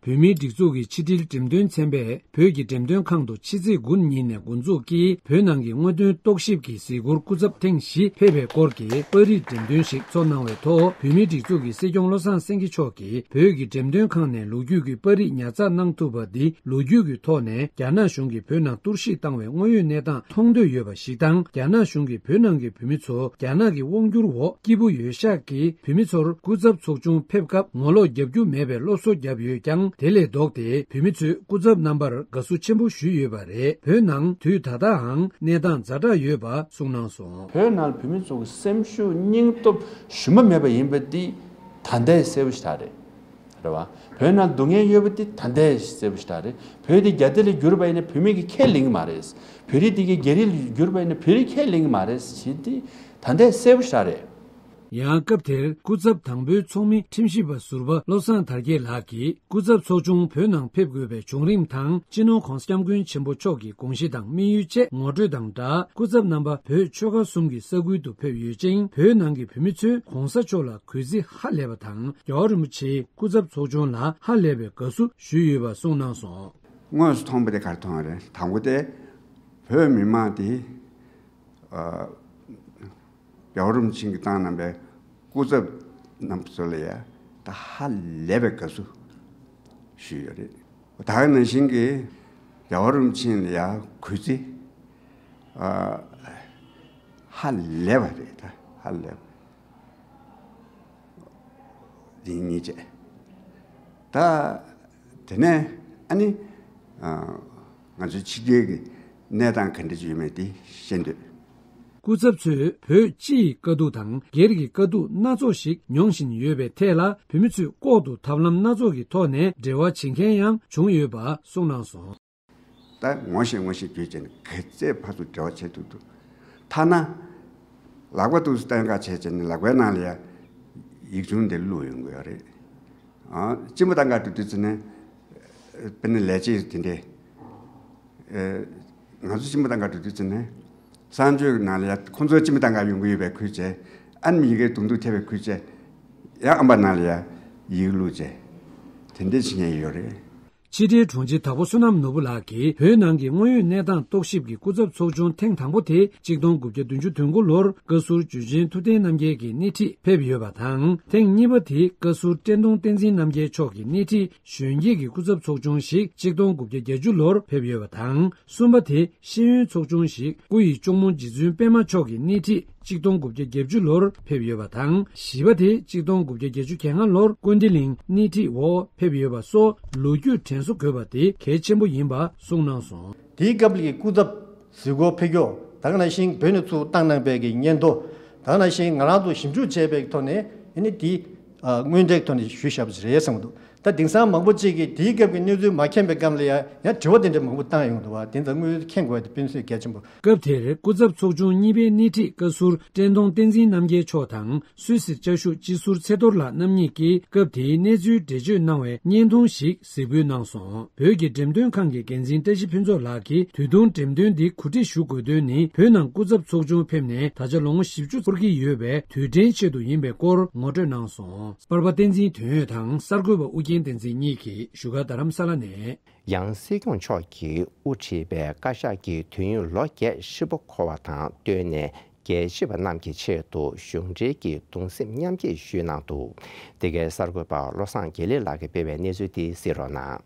བོད་མིའི་སྒྲིག་འཛུགས་ཀྱི་ཕྱི་དྲིལ་འགྲེམས་སྟོན་ཚན་པས་བོད་ཀྱི་འགྲེམས་སྟོན་ཁང་དུ་ཕྱི་ཚེས་དགུ་ཉིན་ནས་འགོ་འཛུགས་ཀྱིས་བོད་ནང་གི་དངོས་དོན་རྟོག་ཞིབ་ཀྱི་གཟིགས་སྐོར་སྐུ་ཚབ་ཐེངས་བཞི་ཕེབས་པའི་སྐོར་གྱི་པར་རིས་འགྲེམས་སྟོན་ཞིག་ཚོགས་གནང་བའི་ཐོག་བོད་མིའི་སྒྲིག་འཛུགས་ཀྱི་སྲིད་སྐྱོང་བློ་བཟང་སེང་གེ་མཆོག་གིས་བོད་ཀྱི་འགྲེམས་སྟོན་ཁང་ནས་ལོ་རྒྱུས་ཀྱི་པར་རིས་ཉར་ཚགས་གནང་ཐུབ་པ་འདི་ལོ་རྒྱུས་ཀྱི་ཐོག་ནས་རྒྱ་ནག་གཞུང་གིས་བོད་ནང་གཏོར་བཤིག་བཏང་བའི་དངོས་ཡོད་གནས་སྟངས་མཐོང་འདོད་ཡོད་པ་ཞིག་དང་། རྒྱ་ནག་གཞུང་གིས་བོད་ནང་གི་བོད་མི་ཚོ་རྒྱ་ནག་གི་དབང་སྒྱུར་འོག་སྐྱིད་པོ་ཡོད་ཤག་གི་བོད་མི་ཚོར་སྐུ་ཚབ་ཚོགས་ཆུང་ཕེབས་སྐབས་ངོ་ལོག་རྒྱབ་རྒྱུ་མེད་པའི་སློབ་གསོ་བརྒྱབ་ཡོད་ཀྱང་། དེ་ལས་ལྡོག་སྟེ་བོད་མི་ཚོས་སྐུ་ཚབ་རྣམ་པར་དགའ་བསུ་ཆེན་པོ་ཞུས་ཡོད་པ་རེད། བོད་ནང་དུས་ད་ལྟའང་གནས་སྟངས་ཛ་དྲག་ཡོད་པ་གསུངས་གནང་སོང་། བོད་ནང་བོད་མི་ཚོ་གི་སེམས་ཤུགས་སྙིང་སྟོབས་ཞུམ་པ་མེད་པ་ཡིན་པ་འདི་ད་ལྟའི་གསལ་པོ་ཞིག་རེད། རེད་བ། བོད་ནང་སྡུག་བསྔལ་ཡོད་པ་འདི་ད་ལྟའི་གསལ་པོ་ཞིག་རེད། བོད་འདི་རྒྱ་སྡེ་ལ་བསྒྱུར་བ་ཡིན་ན་བོད་མི་གི་ཁས་ལེན་གི་མ་རེད། བོད་རིགས་འདི་གི་རྒྱ་རིགས་ལ་བསྒྱུར་བ་ཡིན་ན་བོད་རིགས་ཁས་ལེན་གི་མ་རེད་ཞེས་འདི་ད་ལྟའི་གསལ་པོ་ཞིག་རེད། ཡང་སྐབས་དེར་སྐུ་ཚབ་དང་པོའི་ཚོགས་མི་ཁྲིམས་ཞིབ་པ་ཟུར་པ་བློ་བཟང་དར་རྒྱས་ལགས་ཀྱིས་སྐུ་ཚབ་ཚོགས་ཆུང་བོད་ནང་ཕེབས་དགོས་པའི་བྱུང་རིམ་དང་། སྤྱི་ནོར་༧གོང་ས་༧སྐྱབས་མགོན་ཆེན་པོ་མཆོག་གི་དགོངས་གཞི་དང་དམིགས་ཡུལ་བཅས་ངོ་སྤྲོད་དང་སྦྲགས། སྐུ་ཚབ་རྣམ་པ་བོད་ཆོལ་ཁ་གསུམ་གྱི་ས་ཁུལ་དུ་ཕེབས་ཡོད་ཅིང་། བོད་ནང་གི་བོད་མི་ཚོས་༧གོང་ས་མཆོག་ལ་གུས་བརྩི་ཧ་ལས་པ་དང་། རྒྱལ་བ་རིན་པོ་ཆེའི་སྐུ་ཚབ་ཚོགས་ཆུང་ལ་ཧ་ལས་པའི་དགའ་བསུ་ཞུས་ཡོད་པ་གསུངས་གནང་སོང་། དངོས་སུ་མཐོང་བ་དེ་ག་རེ་མཐོང་བ་རེད། དང་པོ་དེ་བོད་མི་མང་དེ། ཨ། རྒྱལ་བ་རིན་པོ་ཆེ་གིས་བཏང་གནང་བའི་སྐུ་ཚབ་རྣམ་པ་ཚོ་ལ་ཡ་ད་ཧ་ལས་པའི་དགའ་བསུ་ཞུས་ཡོད་རེད། ད་ག་ནང་བཞིན་གྱི་རྒྱལ་བ་རིན་པོ་ཆེ་ལ་ཡ་གུས་བརྩི། ཨ། ཧ་ལས་པ་རེད། ད་ཧ་ལས་པ། འདི་གཉིས་བྱས། ད་དེ་ནས་ཨ་ནི། ཨ། ང་ཚོའི་ཕྱི་རྒྱལ་གྱི་གནས་སྟངས་ག་འདྲ་ཅིག་ཡོད་མེད་དེ་ཤེས་འདོད། སྐུ་ཚབ་ཚོས་བོད་སྤྱི་ཡི་དཀའ་སྡུག་དང་སྒེར་གྱི་དཀའ་སྡུག་སྣ་ཚོགས་ཤིག་མྱོང་བཞིན་ཡོད་པའི་ཐད་ལ། བོད་མི་ཚོས་ལྐོག་ཏུ་ཐབས་ལམ་སྣ་ཚོགས་ཀྱི་ཐོག་ནས་འབྲེལ་བ་བྱེད་མཁན་ཡང་བྱུང་ཡོད་པ་གསུངས་གནང་སོང་། ད་ངོ་ཤེས་ངོ་ཤེས་བརྗོད་བྱས་ནས་ག་ཚད་ཕར་ཚུར་འབྲེལ་བ་བྱེད་ཐུབ་ཐུབ། ཐ་ན་ལག་པ་འདུག་སེ་སྟོན་ག་བྱས་བྱས་ནས་ལག་པའི་ནང་ལ་ཡ་ཡིག་ཆུང་འདི་བླུགས་ཡོང་གི་ཡོད་རེད། ཨ། སྤྱི་མོ་བཏང་ག་འགྲོ་དུས་ཙམ་ནས་དཔེར་ན་ལས་བྱེད་དེ་འདྲས། ཨེ། ང་ཚོ་སྤྱི་མོ་བཏང་ག་འགྲོ་དུས་ཙམ་ནས་གསང་སྤྱོད་ཀྱི་ནང་ལ་ཡ་ཁོང་ཚོའི་སྤྱི་མོ་བཏང་ག་ཡོང་གི་ཡོད་པའི་ཁུལ་བྱས། ཨ་ནི་ཡི་གེ་དུང་དུ་ཐེབས་པའི་ཁུལ་བྱས། ཡང་ཨམ་པ་ནང་ལ་ཡ་ཡིག་བླུགས་བྱས། དེ་འདྲས་བྱེད་མཁན་ཡོད་རེད། ཕྱི་དྲིལ་དྲུང་ཆེ་དྭགས་པོ་བསོད་ནམས་ནོར་བུ་ལགས་ཀྱིས་བོད་ནང་གི་དངོས་ཡོད་གནས་སྟངས་རྟོག་ཞིབ་ཀྱི་སྐུ་ཚབ་ཚོགས་ཆུང་ཐེངས་དང་པོ་དེ་གཅིག་སྟོང་དགུ་བརྒྱ་བདུན་ཅུ་དོན་དགུ་ལོར་བཀའ་ཟུར་འཇུ་ཆེན་ཐུབ་བསྟན་རྣམ་རྒྱལ་གྱི་སྣེ་ཁྲིད་ཕེབས་ཡོད་པ་དང་། ཐེངས་གཉིས་པ་དེ་བཀའ་ཟུར་བཀྲས་མཐོང་བསྟན་འཛིན་རྣམ་རྒྱལ་མཆོག་གི་སྣེ་ཁྲིད་གཞོན་སྐྱེས་ཀྱི་སྐུ་ཚབ་ཚོགས་ཆུང་ཞིག་གཅིག་སྟོང་དགུ་བརྒྱ་བརྒྱད་ཅུ་ལོར་ཕེབས་ཡོད་པ་དང་། གསུམ་པ་དེ་ཤེས་ཡོན་ཚོགས་ཆུང་ཞིག་སྐུ་ཡི་གཅུང་མོ་རྗེ་བཙུན་པད་མ་མཆོག་གི་སྣེ་ཁྲིད་གཅིག་སྟོང་དགུ་བརྒྱ་བརྒྱད་ཅུ་ལོར་ཕེབས་ཡོད་པ་དང་། བཞི་པ་དེ་གཅིག་སྟོང་དགུ་བརྒྱ་བརྒྱད་ཅུ་གྱ་ལྔ་ལོར་ཀུན་བདེ་གླིང་སྣེ་ཁྲིད་འོག་ཕེབས་ཡོད་པ་སོགས་ལོ་རྒྱུས་དྲན་གསོ་དགོས་པ་དེ་གལ་ཆེན་པོ་ཡིན་པ་གསུངས་གནང་སོང་། དེའི་སྐབས་ཀྱི་སྐུ་ཚབ་གཟིགས་སྐོར་ཕེབས་རྒྱུ་ད་ག་ནང་བཞིན་བོད་ནས་ཚུར་བཏང་གནང་པའི་གི་སྙན་ཐོ། ད་ག་ནང་བཞིན་ང་རང་ཚོ་ཞིབ་འཇུག་བྱས་པའི་ཐོག་ནས་ཨ་ནི་དེ་དངོས་འབྲེལ་ཐོག་ནས་ཞུས་བཞག་པ་ཞིག་རེད་བསམ་གྱི་འདུག་ད་དེང་སང་མང་པོ་ཅིག་གིས་དེའི་སྐབས་ཀྱི་གནས་ཚུལ་མ་མཁྱེན་པའི་སྐབས་ལ་ཡང་ཡང་དྲི་བ་དེ་འདྲ་མང་པོ་བཏང་ཡོང་འདུག་བ། དེ་ཚོ་དངོས་ཡོད་མཁྱེན་དགོས་པ་དེ་དཔེ་མཛོད་གལ་ཆེན་པོ། སྐབས་དེར་སྐུ་ཚབ་ཚོགས་ཆུང་གཉིས་པའི་སྣེ་ཁྲིད་བཀའ་ཟུར་བཀྲས་མཐོང་བསྟན་འཛིན་རྣམ་རྒྱལ་མཆོག་དང་། སུད་སིར་བཅའ་བཞུགས་སྤྱི་ཟུར་ཚེ་རྡོར་ལགས་རྣམ་གཉིས་ཀྱིས་སྐབས་དེའི་གནས་ཚུལ་འགྲེལ་བརྗོད་གནང་བའི་བརྙན་ཐུང་ཞིག་གཟིགས་འབུལ་གནང་སོང་། བོད་ཀྱི་འགྲེམས་སྟོན་ཁང་གི་འགན་འཛིན་བཀྲ་ཤིས་ཕུན་ཚོགས་ལགས་ཀྱིས། དུས་ཐུང་འགྲེམས་སྟོན་འདི་གོ་སྒྲིག་ཞུ་དགོས་དོན་ནི། བོད་ནང་སྐུ་ཚབ་ཚོགས་ཆུང་ཕེབས་ནས་ད་ཆ་ལོ་ངོ་བཞི་བཅུ་འཁོར་གྱི་ཡོད་པའི་དུས་དྲན་ཆེད་དུ་ཡིན་པའི་སྐོར་ངོ་སྤྲོད་གནང་སོང་། པར་པ་བསྟན་འཛིན་དོན་ཡོད་དང་གསར་འགོད་པ་ཨུ་རྒྱན་བསྟན་འཛིན་གཉིས་ཀྱིས་བཞུགས་སྒར་རྡ་རམ་ས་ལ་ནས། ཡང་སྲིད་སྐྱོང་མཆོག་གིས་དབུ་ཁྲིད་པའི་བཀའ་ཤག་གི་དུས་ཡུན་ལོ་བརྒྱད་ཧྲིལ་པོ་འཁོར་བ་དང་བསྟུན་ནས། རྒྱལ་གཅེས་པ་རྣམས་ཀྱི་ཆེད་དུ་གཞུང་འབྲེལ་གྱི་གདུང་སེམས་མཉམ་སྐྱེད་ཞུས་གནང་འདུག། འདི་གའི་གསར་འགོད་པ་བློ་བཟང་དགེ་ལེགས་ལགས་ཀྱིས་སྤེལ་བའི་གནས་ཚུལ་འདི་གཟིགས་རོགས་གནང་།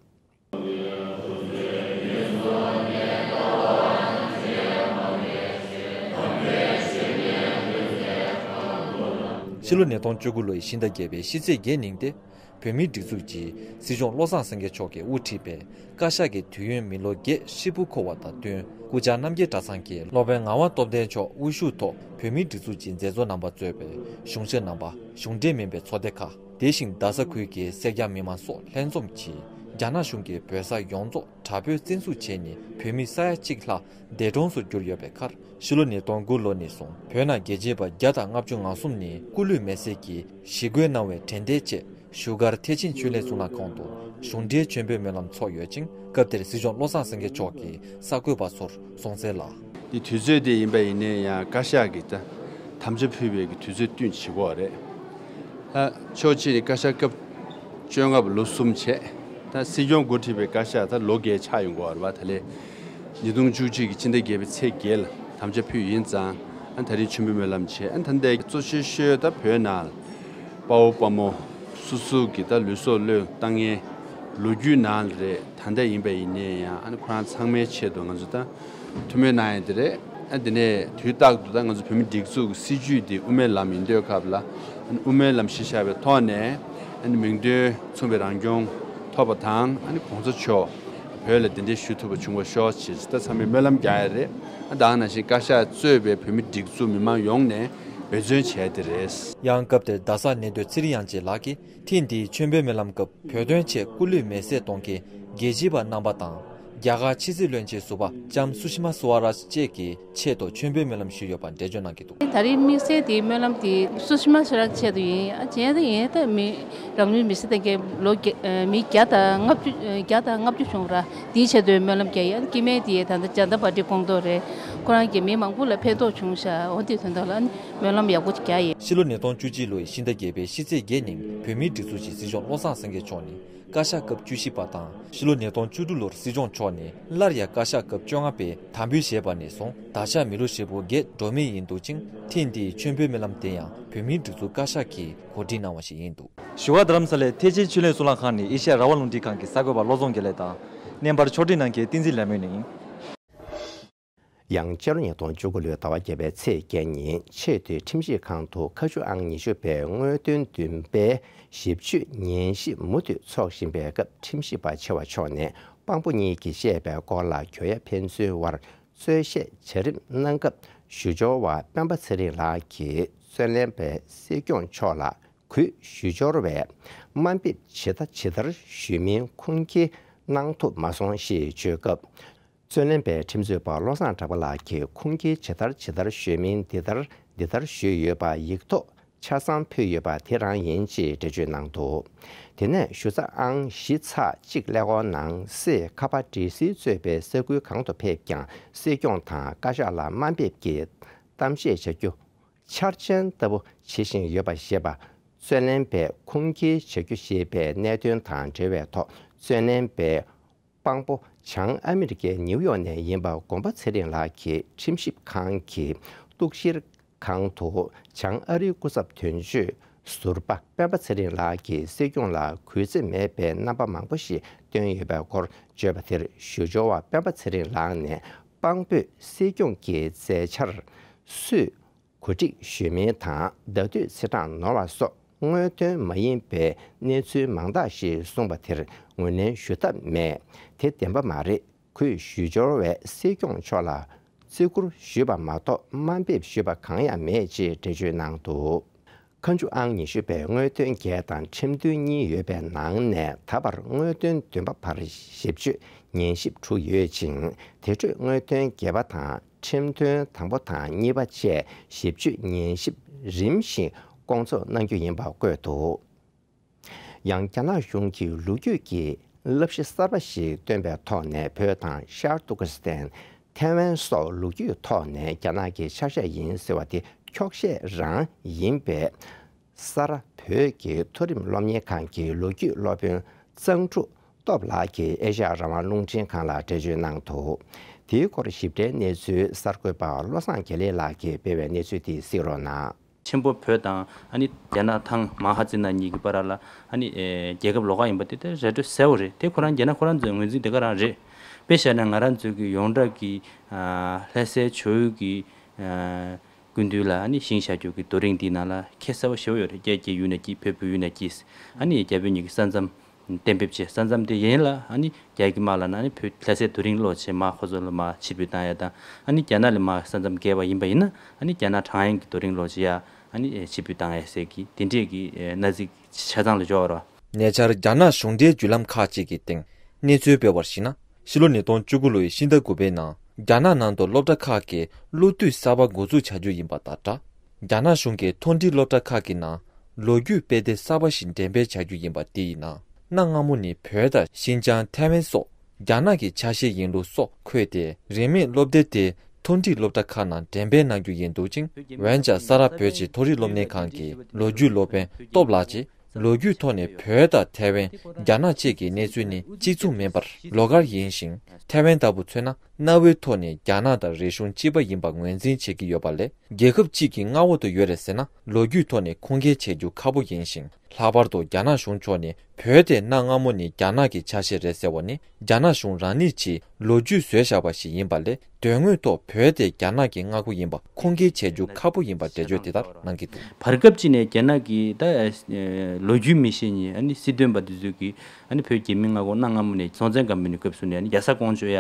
ཕྱི་ལོ་ཉིས་སྟོང་བཅུ་དགུ་ལོའི་ཕྱི་ཟླ་བརྒྱད་པའི་ཕྱི་ཚེས་བརྒྱད་ཉིན་ཏེ། བོད་མིའི་སྒྲིག་འཛུགས་ཀྱི་སྲིད་སྐྱོང་བློ་བཟང་སེང་གེ་མཆོག་གིས་དབུ་ཁྲིད་པའི་བཀའ་ཤག་གི་དུས་ཡུན་མི་ལོ་བརྒྱད་ཧྲིལ་པོ་འཁོར་བ་དང་བསྟུན། སྐུ་བཅར་རྣམ་རྒྱལ་གྲྭ་ཚང་གི་སློབ་དཔོན་ངག་དབང་སྟོབས་ལྡན་མཆོག་དབུ་བཞུགས་ཐོག་བོད་མིའི་སྒྲིག་འཛུགས་ཀྱི་མཛད་གཙོ་རྣམ་པ་གཙོས་པའི་གཞུང་ཞབས་རྣམ་པ། གཞུང་འབྲེལ་མིན་པའི་ཚོགས་སྡེ་ཁག་དེ་བཞིན་རྡ་ས་ཁུལ་གྱི་སེར་སྐྱ་མི་མང་སོགས་ལྷན་འཛོམས་ཀྱིས། རྒྱ་ནག་གཞུང་གིས་བོད་ས་ཡོངས་རྫོགས་དྲག་པོའི་བཙན་འཛུལ་བྱས་ནས། བོད་མི་ས་ཡ་གཅིག་ལྷག་འདས་གྲོངས་སུ་གྱུར་ཡོད་པའི་ཁར། ཕྱི་ལོ་ཉིས་སྟོང་དགུ་ལོ་ནས་བཟུང་བོད་ནང་རྒྱལ་གཅེས་པ་བརྒྱ་དང་ལྔ་བཅུ་ང་གསུམ་ནས་སྐུ་ལུས་མེར་སྲེག་གིས་ཞི་རྒོལ་གནང་བའི་དྲན་རྟེན་ཆེད་བཞུགས་སྒར་ཐེག་ཆེན་ཆོས་གླིང་གཙུག་ལག་ཁང་དུ་གཞུང་འབྲེལ་མཆོད་འབུལ་སྨོན་ལམ་ཚོགས་ཡོད་ཅིང་། སྐབས་དེར་སྲིད་སྐྱོང་བློ་བཟང་སེང་གེ་མཆོག་གིས་གསར་འགོད་པ་ཚོར་གསུངས་གསལ་ལ། འདི་དུས་ཚོད་དེ་ཡིན་པ་ཡིན་ནའི་ཡང་བཀའ་ཤག་གིས་ད་དམ་བཅའ་ཕུལ་བའི་གི་དུས་ཚོད་བསྟུན་བྱེད་དགོས་རེད། ཨ། ཕྱོགས་གཅིག་ནས་བཀའ་ཤག་སྐབས་བཅོ་ལྔ་པ་ལོ་གསུམ་བྱས། ད་སྲིད་སྐྱོང་འགོ་ཁྲིད་པའི་བཀའ་ཤག་ད་ལོ་བརྒྱད་ཆགས་ཡོང་གི་ཡོད་རེད་པ། ད་ལན་ཉིས་སྟོང་བཅུ་གཅིག་གི་ཕྱི་ཟླ་བརྒྱད་པའི་ཚེས་བརྒྱད་ལ་དམ་བཅའ་ཕུལ་ཡིན་ཙང་། ཨ་ད་རིང་མཆོད་འབུལ་སྨོན་ལམ་བྱས། ཨ་ད་ལྟའི་གཙོ་ཆེ་ཤོས་ད་བོད་ནང་ལ་དཔའ་བོ་དཔའ་མོ་སོ་སོ་གི་ད་ལུས་སྲོག་བློས་བཏང་མཁན་ལོ་རྒྱུས་ནང་ལ་རེད། ད་ལྟ་ཡིན་པ་ཡིན་ནའི་ཡང་ཨ་ནི་ཁོ་རང་ཚང་མའི་ཆེད་དུ་ང་ཚོ་ད་ཐུགས་སྨོན་གནང་ཡ་དེ་རེད། ཨ་དེ་ནས་དུས་རྟག་ཏུ་ད་ང་ཚོ་བོད་མི་སྒྲིག་འཛུགས་ཀྱི་སྲིད་བྱུས་དེ་དབུ་མའི་ལམ་ཡིན་དུས་སྐབས་ལ། ཨ་ནི་དབུ་མའི་ལམ་གཞི་བཞག་པའི་ཐོག་ནས་ཨ་ནི་མིང་དོན་མཚུངས་པའི་རང་སྐྱོང་ཐོབ་པ་དང་། ཨ་ནི་གོང་ས་མཆོག་བོད་ལ་གདན་འདྲེན་ཞུ་ཐུབ་པ་བྱུང་བ་ཤོག་ཅེས་ད་ཚང་མས་སྨོན་ལམ་རྒྱག་ཡ་རེད། ཨ་ད་ག་ནང་བཞིན་བཀའ་ཤག་གཙོས་པའི་བོད་མི་སྒྲིག་འཛུགས་མི་མང་ཡོངས་ནས་འབད་བརྩོན་བྱས་ཏེ་རེད། ཡང་སྐབས་དེར་རྡ་ས་གནས་སྡོད་ཚེ་རིང་དབྱངས་ཅན་ལགས་ཀྱིས་ཐེངས་འདིའི་མཆོད་འབུལ་སྨོན་ལམ་སྐབས་བོད་དོན་ཆེད་སྐུ་ལུས་མེར་སྲེག་གཏོང་མཁན་རྒྱལ་གཅེས་པ་རྣམ་པ་དང་། རྒྱ་གར་ཕྱི་སྲིད་བློན་ཆེན་ཟུར་པ་ལྕམ་སུ་ཤི་མ་སུ་ཝ་རཱཇ་བཅས་ཀྱི་ཆེད་དུ་མཆོད་འབུལ་སྨོན་ལམ་ཞུས་ཡོད་པ་འགྲེལ་བརྗོད་གནང་གི་འདུག། ད་རེས་དམིགས་བསལ་དེའི་སྨོན་ལམ་དེ་སུ་ཤི་མ་སུ་ཝ་རཱཇ་ཆེད་དུ་ཡིན། ཨ་གཞན་དེ་ཡིན་ད་མི་རང་ལུས་མེར་སྲེག་གཏོང་མཁན་ལོ་བརྒྱ་ཨ་མི་བརྒྱ་དང་ལྔ་བཅུ་ཨ་བརྒྱ་དང་ལྔ་བཅུ་བྱུང་ར། དེའི་ཆེད་དུ་སྨོན་ལམ་རྒྱག་ཡིན། ཨ་སྐྱེ་དམན་དེ་ད་ལྟ་ཇ་ནྟ་པར་ཊི་སྐུ་ངོ་རེད། ཁོ་རང་གིས་མི་མང་པོ་ལ་ཕན་ཐོགས་བྱུང་ཤག། འོ་དེའི་དོན་དག་ལ་ཨ་ནི་སྨོན་ལམ་ཡག་པོ་ཅིག་རྒྱག་ཡིན། ཕྱི་ལོ་ཉིས་སྟོང་བཅུ་གཅིག་ལོའི་ཕྱི་ཟླ་བརྒྱད་པའི་ཕྱི་ཚེས་བརྒྱད་ཉིན་བོད་མིའི་སྒྲིག་འཛུགས་ཀྱི་སྲིད་སྐྱོང་བློ་བཟང་སེང་གེ་མཆོག་ནས་བཀའ་ཤག་སྐབས་བཅུ་བཞི་པ་དང་། ཕྱི་ལོ་ཉིས་སྟོང་བཅུ་དྲུག་ལོར་སྲིད་སྐྱོང་མཆོག་ནས་སླར་ཡང་བཀའ་ཤག་སྐབས་བཅོ་ལྔ་པའི་དམ་འབུལ་བཞེས་པ་ནས་བཟུང་ད་ཆ་མི་ལོ་ཧྲིལ་པོ་བརྒྱད་འགྲོ་མུས་ཡིན་འདུག་ཅིང་། ཐེངས་འདིའི་མཆོད་འབུལ་སྨོན་ལམ་དེ་ཡང་བོད་མིའི་སྒྲིག་འཛུགས་བཀའ་ཤག་གིས་གོ་སྒྲིག་གནང་བ་ཞིག་ཡིན་འདུག། བཞུགས་སྒར་རྡ་རམ་ས་ལའི་ཐེག་ཆེན་ཆོས་གླིང་གཙུག་ལག་ཁང་ནས་ཨེ་ཤ་ཡ་རང་དབང་རླུང་འཕྲིན་ཁང་གི་གསར་འགོད་པ་བློ་བཟང་དགེ་ལེགས་དང་། བརྙན་པར་ཕྱོགས་སྒྲིག་གནང་མཁན་བསྟན་འཛིན་ལེགས་སྨོན་ཡིན། ཡང་སྤྱི་ལོ་ཉིས་སྟོང་བཅུ་དགུ་ལོའི་ཟླ་བ་བརྒྱད་པའི་ཚེས་བརྒྱད་ཉིན་ཆེས་མཐོའི་ཁྲིམས་ཞིབ་ཁང་དུ་ཁ་མཆུ་ཨང་ཉི་ཤུ་པའི་དངོས་དོན་བདུན་པའི་ཞིབ་དཔྱོད་ཉན་ཞིབ་མུ་མཐུད་འཚོགས་བཞིན་པའི་སྐབས། ཁྲིམས་ཞིབ་པ་ཆེ་བ་མཆོག་ནས་དཔང་པོ་གཉིས་ཀྱིས་བཤད་པའི་སྐོར་ལ་གྱོད་ཡ་ཕན་ཚུན་དབར་རྩོད་བཤད་བྱ་རིམ་གནང་སྐབས། ཞུ་སྦྱོར་བ་སྤེན་པ་ཚེ་རིང་ལགས་ཀྱིས་བརྩོན་ལེན་པས་སྲིད་སྐྱོང་མཆོག་ལ་གུས་ཞུ་སྦྱོར་བས་དམའ་འབེབས་ཇི་ལྟ་ཇི་ལྟར་ཞུས་མིན་ཁུངས་སྐྱེལ་གནང་ཐུབ་མ་སོང་ཞེས་བརྗོད་སྐབས། བརྩོན་ལེན་པའི་ཁྲིམས་རྩོད་པ་བློ་བཟང་གྲགས་པ་ལགས་ཀྱིས་ཁུངས་སྐྱེལ་ཇི་ལྟར་ཇི་ལྟར་ཞུས་མིན་འདི་ལྟར་འདི་ལྟར་ཞུས་ཡོད་པ་ཡིག་ཐོག་ཆ་ཚང་ཕུལ་ཡོད་པ་དེ་རང་ཡིན་ཅེས་འགྲེལ་བརྗོད་གནང་འདུག། དེ་ནས་ཞུ་ཚགས་ཨང་བཞི་ཚེག་གཅིག་ཀླད་ཀོར་ནང་གསེས་ཁ་པར་འདྲི་སིལ་གཙོས་པའི་ས་ཁུལ་གང་དུ་ཕེབས་ཀྱང་སྲིད་སྐྱོང་དང་བཀའ་ཤག་ལ་དམའ་འབེབས་ཀྱི་གཏམ་བཤད་བྱ་རྒྱུ་འཆར་ཅན་ལྟ་བུ་བྱེད་བཞིན་ཡོད་པ་ཞེས་པ། བརྩོན་ལེན་པས་ཁུངས་སྐྱེལ་བྱ་རྒྱུ་ཞེས་པའི་གནད་དོན་དང་འབྲེལ་བའི་ཐོག་བརྩོན་ལེན་པའི་དཔང་པོ་བྱང་ཨ་མི་རི་ཀའི་ནིའུ་ཡོག་ནས་ཡིན་པ་དགོན་པ་ཚེ་རིང་ལགས་ཀྱིས་ཁྲིམས་ཞིབ་ཁང་གི་གཏུག་བཤེར་ཁང་དུ་བྱང་ཨ་རིའི་སྐུ་ཚབ་དོན་གཅོད་ཟུར་པ་སྤེན་པ་ཚེ་རིང་ལགས་ཀྱིས་སྲིད་སྐྱོང་ལ་གུས་བརྩི་མེད་པའི་རྣམ་པ་མང་པོ་ཞིག་བཏོན་ཡོད་པའི་སྐོར་བརྗོད་པ་དེར། ཞུ་སྦྱོར་བ་སྤེན་པ་ཚེ་རིང་ལགས་ནས་དཔང་པོས་སྲིད་སྐྱོང་གི་མཛད་འཆར་སུས་གོ་སྒྲིག་ཞུས་མིན་དང་། བརྡ་སྤྲོད་ཚེས་གྲངས་ནོར་བ་སོགས་དངོས་དོན་མ་ཡིན་པའི་གནས་ཚུལ་མང་དག་ཞིག་གསུངས་པ་དེར་ངོས་ལེན་ཞུ་ཐབས་མེད། དེ་བདེན་པ་མ་རེད། གུས་ཞུ་སྦྱོར་བས་སྲིད་སྐྱོང་མཆོག་ལ་བརྩི་བཀུར་ཞུས་པ་མ་གཏོགས་དམའ་འབེབས་ཞུས་པ་གང་ཡང་མེད་ཅེས་འགྲེལ་བརྗོད་གནང་འདུག། ཁ་མཆུ་ཨང་ཉི་ཤུ་པའི་དངོས་དོན་བརྒྱད་དང་ཁྲིམས་དོན་གཉིས་ཡོད་པའི་ནང་ནས། ད་བར་དངོས་དོན་བདུན་པ་བར་ཞིབ་དཔྱོད་ཉན་ཞིབ་དྲུག་ཡོད་ཅིང་། དེ་འཕྲོས་དངོས་དོན་བརྒྱད་པ་དང་ཁྲིམས་དོན་དང་པོ་དང་གཉིས་པ་བཅས་ཞིབ་དཔྱོད་ཉན་ཞིབ་རིམ་བཞིན་སྐོང་ཚོགས་གནང་རྒྱུ་ཡིན་པ་བཀོད་འདུག། ཡང་རྒྱ་ནག་གཞུང་གིས་ལོ་རྒྱུས་ཀྱི་བསླབ་གཞི་གསར་པ་ཞིག་བཏོན་པའི་ཐོག་ནས། བོད་དང་ཤར་ཏུར་ཀི་སི་ཐན། ཐའེ་ཝན་སོགས་ལོ་རྒྱུས་ཐོག་ནས་རྒྱ་ནག་གི་ཆ་ཤས་ཡིན་ཟེར་བ་དེ་འཁྱོག་བཤད་རང་ཡིན་པས། ས་རཱ་བོད་ཀྱི་མཐོ་རིམ་སློབ་གཉེར་ཁང་གི་ལོ་རྒྱུས་སློབ་དཔོན་གཙང་ཕྲུག་སྟོབས་ལགས་ཀྱིས་ཨེ་ཤ་ཡ་རང་དབང་རླུང་འཕྲིན་ཁང་ལ་འགྲེལ་བརྗོད་གནང་འདུག། དེའི་སྐོར་ཞིབ་ཕྲའི་གནས་ཚུལ་གསར་འགོད་པ་བློ་བཟང་དགེ་ལེགས་ལགས་ཀྱིས་སྤེལ་བའི་གནས་ཚུལ་དེ་གཟིགས་རོགས་གནང་། ཆེན་པོ་བོད་དང་ཨ་ནི་རྒྱ་ནག་ཐང་མ་ཧཱ་ཙི་ན་གཉིས་ཀྱི་བར་ལ་ཨ་ནི་ཨེ་རྒྱལ་ཁབ་ལོགས་ཀ་ཡིན་པ་དེ་དེ་རེ་འདོད་གསལ་བོ་རེད། དེ་ཁོ་རང་རྒྱ་ནག་ཁོ་རང་ཚོའི་ངོས་འཛིན་དེ་ག་རང་རེད། དཔེ་བཞག་ན་ང་རང་ཚོའི་གི་ཡོངས་གྲགས་ཀྱི་ཨ་ལྷ་སའི་ཇོ་བོ་གི་ཨ་སྐུ་མདུན་ལ་ཨ་ནི་ཞིང་བཞག་རྒྱུ་གི་རྡོ་རིང་འདིའི་ནང་ལ་ཁྱད་གསར་བ་ཞེ་པོ་ཡོད་རེད། རྒྱ་སྐྱེས་ཡུལ་ནས་སྐྱེས། བོད་བོད་ཡུལ་ནས་སྐྱེས། ཨ་ནི་རྒྱ་བོད་གཉིས་ཀྱི་ས་མཚམས་གཏན་འབེབས་བྱས། ས་མཚམས་དེ་ཡན་ལ་ཨ་ནི་རྒྱ་གི་དམག་ལ་ན་ཨ་ནི་བོད་ལྷ་སའི་རྡོ་རིང་སློག་བྱས་དམག་ཁོ་ཚོ་ལ་མར་ཕྱིར་འབུད་བཏང་ཡ་དང་། ཨ་ནི་རྒྱ་ནག་ལ་མར་ས་མཚམས་བརྒལ་བ་ཡིན་པ་ཡིན་ན་ཨ་ནི་རྒྱ་ནག་བྲང་གཡས་ཀྱི་རྡོ་རིང་སློག་བྱས་ཡ་ཨ་ནི་ཕྱིར་འབུད་བཏང་ཡ་ཟེར་གི་དེ་འདྲས་ཀྱི་མནའ་ཚིག་ཆ་ཚང་ལ་འབྱོར་བ་རེད། ཉེ་ཆར་རྒྱ་ནག་གཞུང་འབྲེལ་བརྒྱུད་ལམ་ཁག་ཅིག་གི་སྟེང་གནས་ཚུལ་སྤེལ་བར་གཞིགས་ན། ཕྱི་ལོ་ཉིས་སྟོང་བཅུ་དགུ་ལོའི་ཕྱི་ཟླ་དགུ་པའི་ནང་རྒྱ་ནག་ནང་དུ་སློབ་གྲྭ་ཁག་གི་སློབ་དུས་གསར་པ་འགོ་འཛུགས་བྱ་རྒྱུ་ཡིན་པ་དང་སྦྲགས། རྒྱ་ནག་གཞུང་གིས་མཐོ་འབྲིང་སློབ་གྲྭ་ཁག་གི་ནང་ལོ་རྒྱུས་དཔེ་དེབ་གསར་པ་ཞིག་འགྲེམས་སྤེལ་བྱ་རྒྱུ་ཡིན་པ། དེ་ཡི་ནང་གནའ་སྔ་མོ་ནས་བོད་དང་ཤིན་ཅང་། ཐའེ་ཝན་སོགས་རྒྱ་ནག་གི་ཆ་ཤས་ཡིན་ལུགས་སོགས་འཁོད་དེ། རིན་མེད་སློབ་དེབ་དེ་མཐོ་འབྲིང་སློབ་གྲྭ་ཁག་ནང་འགྲེམས་སྤེལ་གནང་རྒྱུ་ཡིན་འདུག་ཅིང་། འོན་ཀྱང་ས་རཱ་བོད་ཀྱི་མཐོ་རིམ་སློབ་གཉེར་ཁང་གི་ལོ་རྒྱུས་སློབ་དཔོན་སྟོབས་ལགས་ཀྱིས། ལོ་རྒྱུས་ཐོག་ནས་བོད་དང་ཐའེ་ཝན། རྒྱ་ནག་བཅས་ཀྱི་གནས་ཚུལ་ནི་གཅིག་མཚུངས་མིན་པར་ལོགས་ཀར་ཡིན་ཞིང་། ཐའེ་ཝན་ལྟ་བུ་མཚོན་ན། གནའ་བོའི་ཐོག་ནས་རྒྱ་ནག་དང་རིག་གཞུང་གཅིག་པ་ཡིན་པ་ངོས་འཛིན་བྱེད་ཀྱི་ཡོད་པ་ལས། རྒྱལ་ཁབ་གཅིག་གི་མངའ་འོག་ཏུ་ཡོད་རེད་ཟེར་ན། ལོ་རྒྱུས་ཐོག་ནས་ཁུངས་སྐྱེལ་བྱེད་རྒྱུ་ཁག་པོ་ཡིན་ཞིང་། ལྷག་པར་དུ་རྒྱ་ནག་གཞུང་ཕྱོགས་ནས་བོད་དེ་གནའ་སྔ་མོ་ནས་རྒྱ་ནག་གི་ཆ་ཤས་རེད་ཟེར་བ་ནི། རྒྱ་ནག་གཞུང་རང་ཉིད་ཀྱིས་ལོ་རྒྱུས་བཟོས་བཞག་པ་ཞིག་ཡིན་པ་ལས། དོན་དངོས་ཐོག་བོད་དེ་རྒྱ་ནག་གི་མངའ་ཁོངས་ཡིན་པ་ཁུངས་སྐྱེལ་བྱེད་རྒྱུ་ཁག་པོ་ཡིན་པ་འགྲེལ་བརྗོད་དེ་ལྟར་གནང་གི་འདུག། བར་སྐབས་ཅིག་ནས་རྒྱ་ནག་གི་ད་ལོ་རྒྱུས་མི་ཤེས་མཁན་ཨ་ནི་སྲིད་དོན་པ་དེ་ཚོས་ཀྱིས་ཨ་ནི་བོད་རྒྱ་མིའི་མངའ་ཁོངས་གནའ་སྔ་མོ་ནས་སྲོང་བཙན་སྒམ་པོའི་སྐབས་སུ་ནས་ཨ་ནི་རྒྱ་བཟའ་ཀོང་ཇོ་ཡ་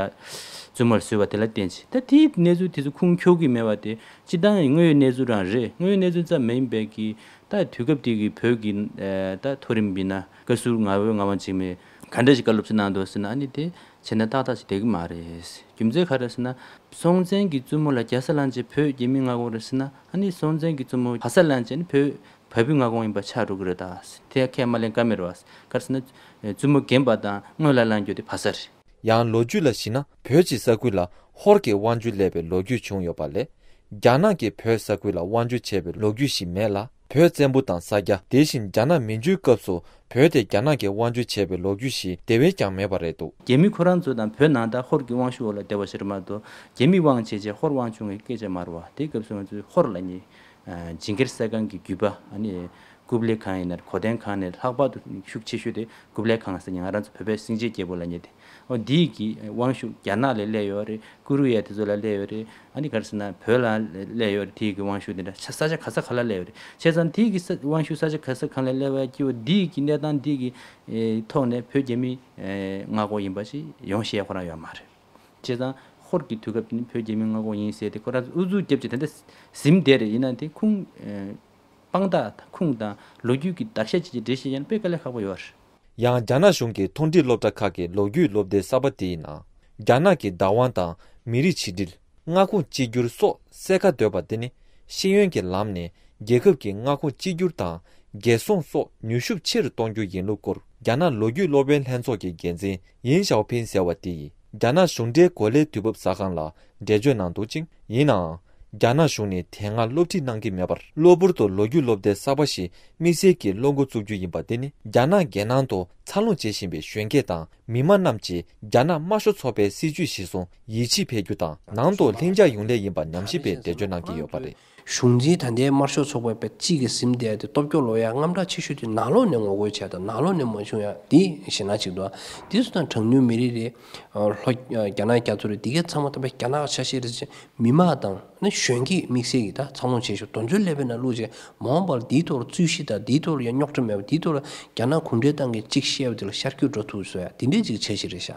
བཙུན་མོར་བཟོས་པ་དེ་ལ་བརྟེན་ཅིང་། ད་དེའི་གནས་ཚུལ་དེ་ཚོ་ཁུངས་འཁྱོལ་གྱི་མེད་པ་དེ། སྤྱིར་བཏང་དངོས་ཡོད་གནས་ཚུལ་རང་རེད། དངོས་ཡོད་གནས་ཚུལ་ཙམ་མ་ཡིན་པའི་གི་ད་དུས་སྐབས་དེ་གི་བོད་ཀྱི་ཨ་ད་མཐོ་རིམ་ཡིན་ན་བཀའ་ཟུར་ང་བོད་ངག་དབང་འཇིགས་མེད་ག་འདྲ་ཞིག་བཀའ་སློབ་ཅིག་གནང་འདུག་ཟེར་ན། ཨ་ནི་དེ་བྱས་ན་ཏག་ཏག་ཅིག་བསྡད་ཀྱི་མ་རེད། རྒྱུ་མཚན་ག་རེ་ཟེར་ན། སྲོང་བཙན་གྱི་བཙུན་མོ་ལ་རྒྱ་བཟའ་བླངས་བྱས་བོད་རྒྱ་མིའི་མངའ་ཁོངས་རེད་ཟེར་ན། ཨ་ནི་སྲོང་བཙན་གྱི་བཙུན་མོ་བ་བཟའ་བླངས་བྱས་ནི་བོད་བལ་པོའི་མངའ་ཁོངས་ཡིན་པ་ཆགས་འགྲོ་གི་རེད་ད། དེ་ཁས་མ་ལེན་ཀ་མེད་རེད་བ། ག་རེ་ཟེར་ན། བཙུན་མོ་རྒན་པ་དང་སྔོན་ལ་བླངས་རྒྱུ་དེ་བ་བཟའ་རེད། ཡང་ལོ་རྒྱུས་ལ་གཞིགས་ན། བོད་ཀྱི་ས་ཁུལ་ལ་ཧོར་གྱི་དབང་སྒྱུར་སླེབས་པའི་ལོ་རྒྱུས་བྱུང་ཡོད་པ་ལས། རྒྱ་ནག་གིས་བོད་ས་ཁུལ་ལ་དབང་སྒྱུར་བྱས་པའི་ལོ་རྒྱུས་ཤིག་མེད་ལ། བོད་བཙན་པོ་དང་ས་སྐྱ། དེ་བཞིན་རྒྱ་ནག་མན་ཇུའི་སྐབས་སུ་བོད་དེ་རྒྱ་ནག་གིས་དབང་སྒྱུར་བྱས་པའི་ལོ་རྒྱུས་ཤིག་དེ་བས་ཀྱང་མེད་པ་རེད་འདུག། རྒྱ་མི་ཁོ་རང་ཚོ་དང་བོད་ནང་ད་ཧོར་གྱི་དབང་ཤུགས་འོག་ལ་བསྡད་པ་ཞིག་རེད་མ་གཏོགས། རྒྱ་མིའི་དབང་བྱས་བྱས་ཧོར་དབང་བྱུང་བའི་སྐད་ཆ་མ་རེད་བ། དེའི་སྐབས་སུ་ང་ཚོས་ཧོར་ལབ་མཁན། ཨ་ཇིང་གིར་གསར་ཁང་གི་བརྒྱུད་པ་ཨ་ནི་ཀུབ་ལེ་ཁང་ཡིན་ན་རེད། གོ་ཐན་ཁང་ནས་ལྷག་པར་དུ་ཤུགས་ཆེ་ཤོས་དེ་ཀུབ་ལེ་ཁང་ཟེར་མཁན། ང་རང་ཚོ་བོད་པའི་སེང་ཆེན་རྒྱལ་པོ་ལབ་མཁན་དེ། འོ་འདིས་ཀྱི་དབང་ཤུགས་རྒྱ་ནག་ལ་སླེབས་ཡོད་རེད། ཀུ་རུ་ཡ་དེ་ཚོ་ལ་སླེབས་ཡོད་རེད། ཨ་ནི་ག་རེ་ཟེར་ན་བོད་ལ་སླེབས་ཡོད་རེད། དེའི་གི་དབང་ཤུགས་དེ་འདྲ་ས་ས་ཆ་ག་ས་ག་ལ་སླེབས་ཡོད་རེད། བྱས་ཙང་དེའི་གི་ས་དབང་ཤུགས་ས་ཆ་ག་ས་གང་ལ་སླེབས་ཡ་སྐྱེ་བོ་འདིས་ཀྱི་གནས་སྟངས་འདི་གི་ཨེ་ཐོག་ནས་བོད་རྒྱ་མིའི་ཨེ་མངའ་ཁོངས་ཡིན་པ་ཞིག་ཡོང་ཤེས་ཡ་ཁོ་རང་ཡོད་མ་རེད། བྱས་ཙང་ཧོར་གྱི་དུས་སྐབས་དེ་ནི་བོད་རྒྱ་མིའི་མངའ་ཁོངས་ཡིན་ཟེར་ཏེ་ཁོ་རང་ཚོ་ཨུ་ཚུགས་རྒྱབ་ཀྱི་དེ་འདྲ་ཟིན་བསྡད་རེད། ཡིན་ན་དེ་ཁུངས་ཨེ་དཔང་རྟགས་དང་ཁུངས་དང་ལོ་རྒྱུས་ཀྱི་དག་ཆ་ཅིག་ཅིག་འགྲེལ་བཤད་བྱས་ན་དཔེ་དཀའ་ལས་ཁག་པོ་ཡོད་རེད། ཡང་རྒྱ་ནག་གཞུང་གི་མཐོ་འབྲིང་སློབ་གྲྭ་ཁག་གི་ལོ་རྒྱུས་སློབ་དེབ་གསར་པ་དེའི་ནང་། རྒྱ་ནག་གི་བདག་དབང་དང་མི་རིགས་ཆིག་སྒྲིལ། མངའ་ཁོངས་གཅིག་གྱུར་སོགས་གསལ་ཁ་བཏོད་པ་དེ་ནི་ཤེས་ཡོན་གྱི་ལམ་ནས་རྒྱལ་ཁབ་ཀྱི་མངའ་ཁོངས་གཅིག་གྱུར་དང་རྒྱལ་སྲུང་སོགས་མྱུལ་ཞུབ་ཆེ་རུ་གཏོང་རྒྱུ་ཡིན་ལུགས་སྐོར། རྒྱ་ནག་ལོ་རྒྱུས་སློབ་དཔོན་ལྷན་ཚོགས་ཀྱི་འགན་འཛིན་ཡིན་ཞའོ་ཕིན་ཟེར་བ་དེ་ཡིས་རྒྱ་ནག་གཞུང་འབྲེལ་གོ་ལའི་དུས་བབ་གསར་ཁང་ལ་འགྲེལ་བརྗོད་གནང་འདུག་ཅིང་། ཡིན་ནའང་། རྒྱ་ནག་གཞུང་ནས་དེ་སྔ་སློབ་ཁྲིད་གནང་གི་མེད་པར། གློ་བུར་དུ་ལོ་རྒྱུས་སློབ་དེབ་གསར་པ་ཞིག་དམིགས་བསལ་གྱིས་སློབ་འགོ་བཙུགས་རྒྱུ་ཡིན་པ་དེ་ནི། རྒྱ་ནག་རྒྱལ་ནང་དུ་འཚར་ལོངས་བྱེད་བཞིན་པའི་གཞོན་སྐྱེས་དང་མི་མང་རྣམས་ཀྱིས་རྒྱ་ནག་དམར་ཤོག་ཚོགས་པའི་སྲིད་བྱུས་གཞིར་བཟུང་ཡིད་ཆེས་འཕེལ་རྒྱུ་དང་། ནང་དུ་ལྷིང་འཇགས་ཡོང་སླད་ཡིན་པ་ཉམས་ཞིབ་པས་འགྲེལ་བརྗོད་གནང་གི་ཡོད་པ་རེད། གཞུང་འཛིན་ད་ལྟའི་དམར་ཤོག་ཚོགས་པ་པའི་གཅིག་གིས་ཟིན་བསྡད་དེ་སྟོབས་སྐྱོ་ལོ་ཡ་རྔམ་དྲག་ཆེ་ཤོས་དེ་ནང་ལོགས་ནས་ངོ་རྒོལ་བྱས་དང་ནང་ལོགས་ནས་མ་བྱུང་ཡ་དེ་ཞེད་སྣང་ཅིག་འདུག། དེ་སུ་དང་གྲངས་ཉུང་མི་རིགས་རེད། ལྷོ་རྒྱ་ནག་རྒྱ་མཚོ་རེད། དེ་གའི་ཚང་མ་ད་ལྟ་རྒྱ་ནག་ཆ་ཤས་རེད་ཟེར། མི་མང་དང་ནི་གཞོན་སྐྱེས་དམིགས་བསལ་གྱི་ད་འཚར་ལོངས་ཆེ་ཤོས་དེ་ཚོའི་ཀླད་པའི་ནང་བླུགས་རྗེས་མ་འོངས་པར་དེའི་ཐོག་ལ་རྩོད་གཞི་དང་དེའི་ཐོག་ལ་ཡང་རྙོག་དྲ་མེད་པ་དེའི་ཐོག་ལ་རྒྱ་ནག་གུང་ཁྲན་ཏང་གིས་གཅིག་བཤད་པ་དེ་ལ་ཤར་སྐྱོད་འགྲོ་ཐུབ་བཟོ་ཡ་དེ་འདྲའི་ཅིག་འཆར་གཞི་རེད་ཤག།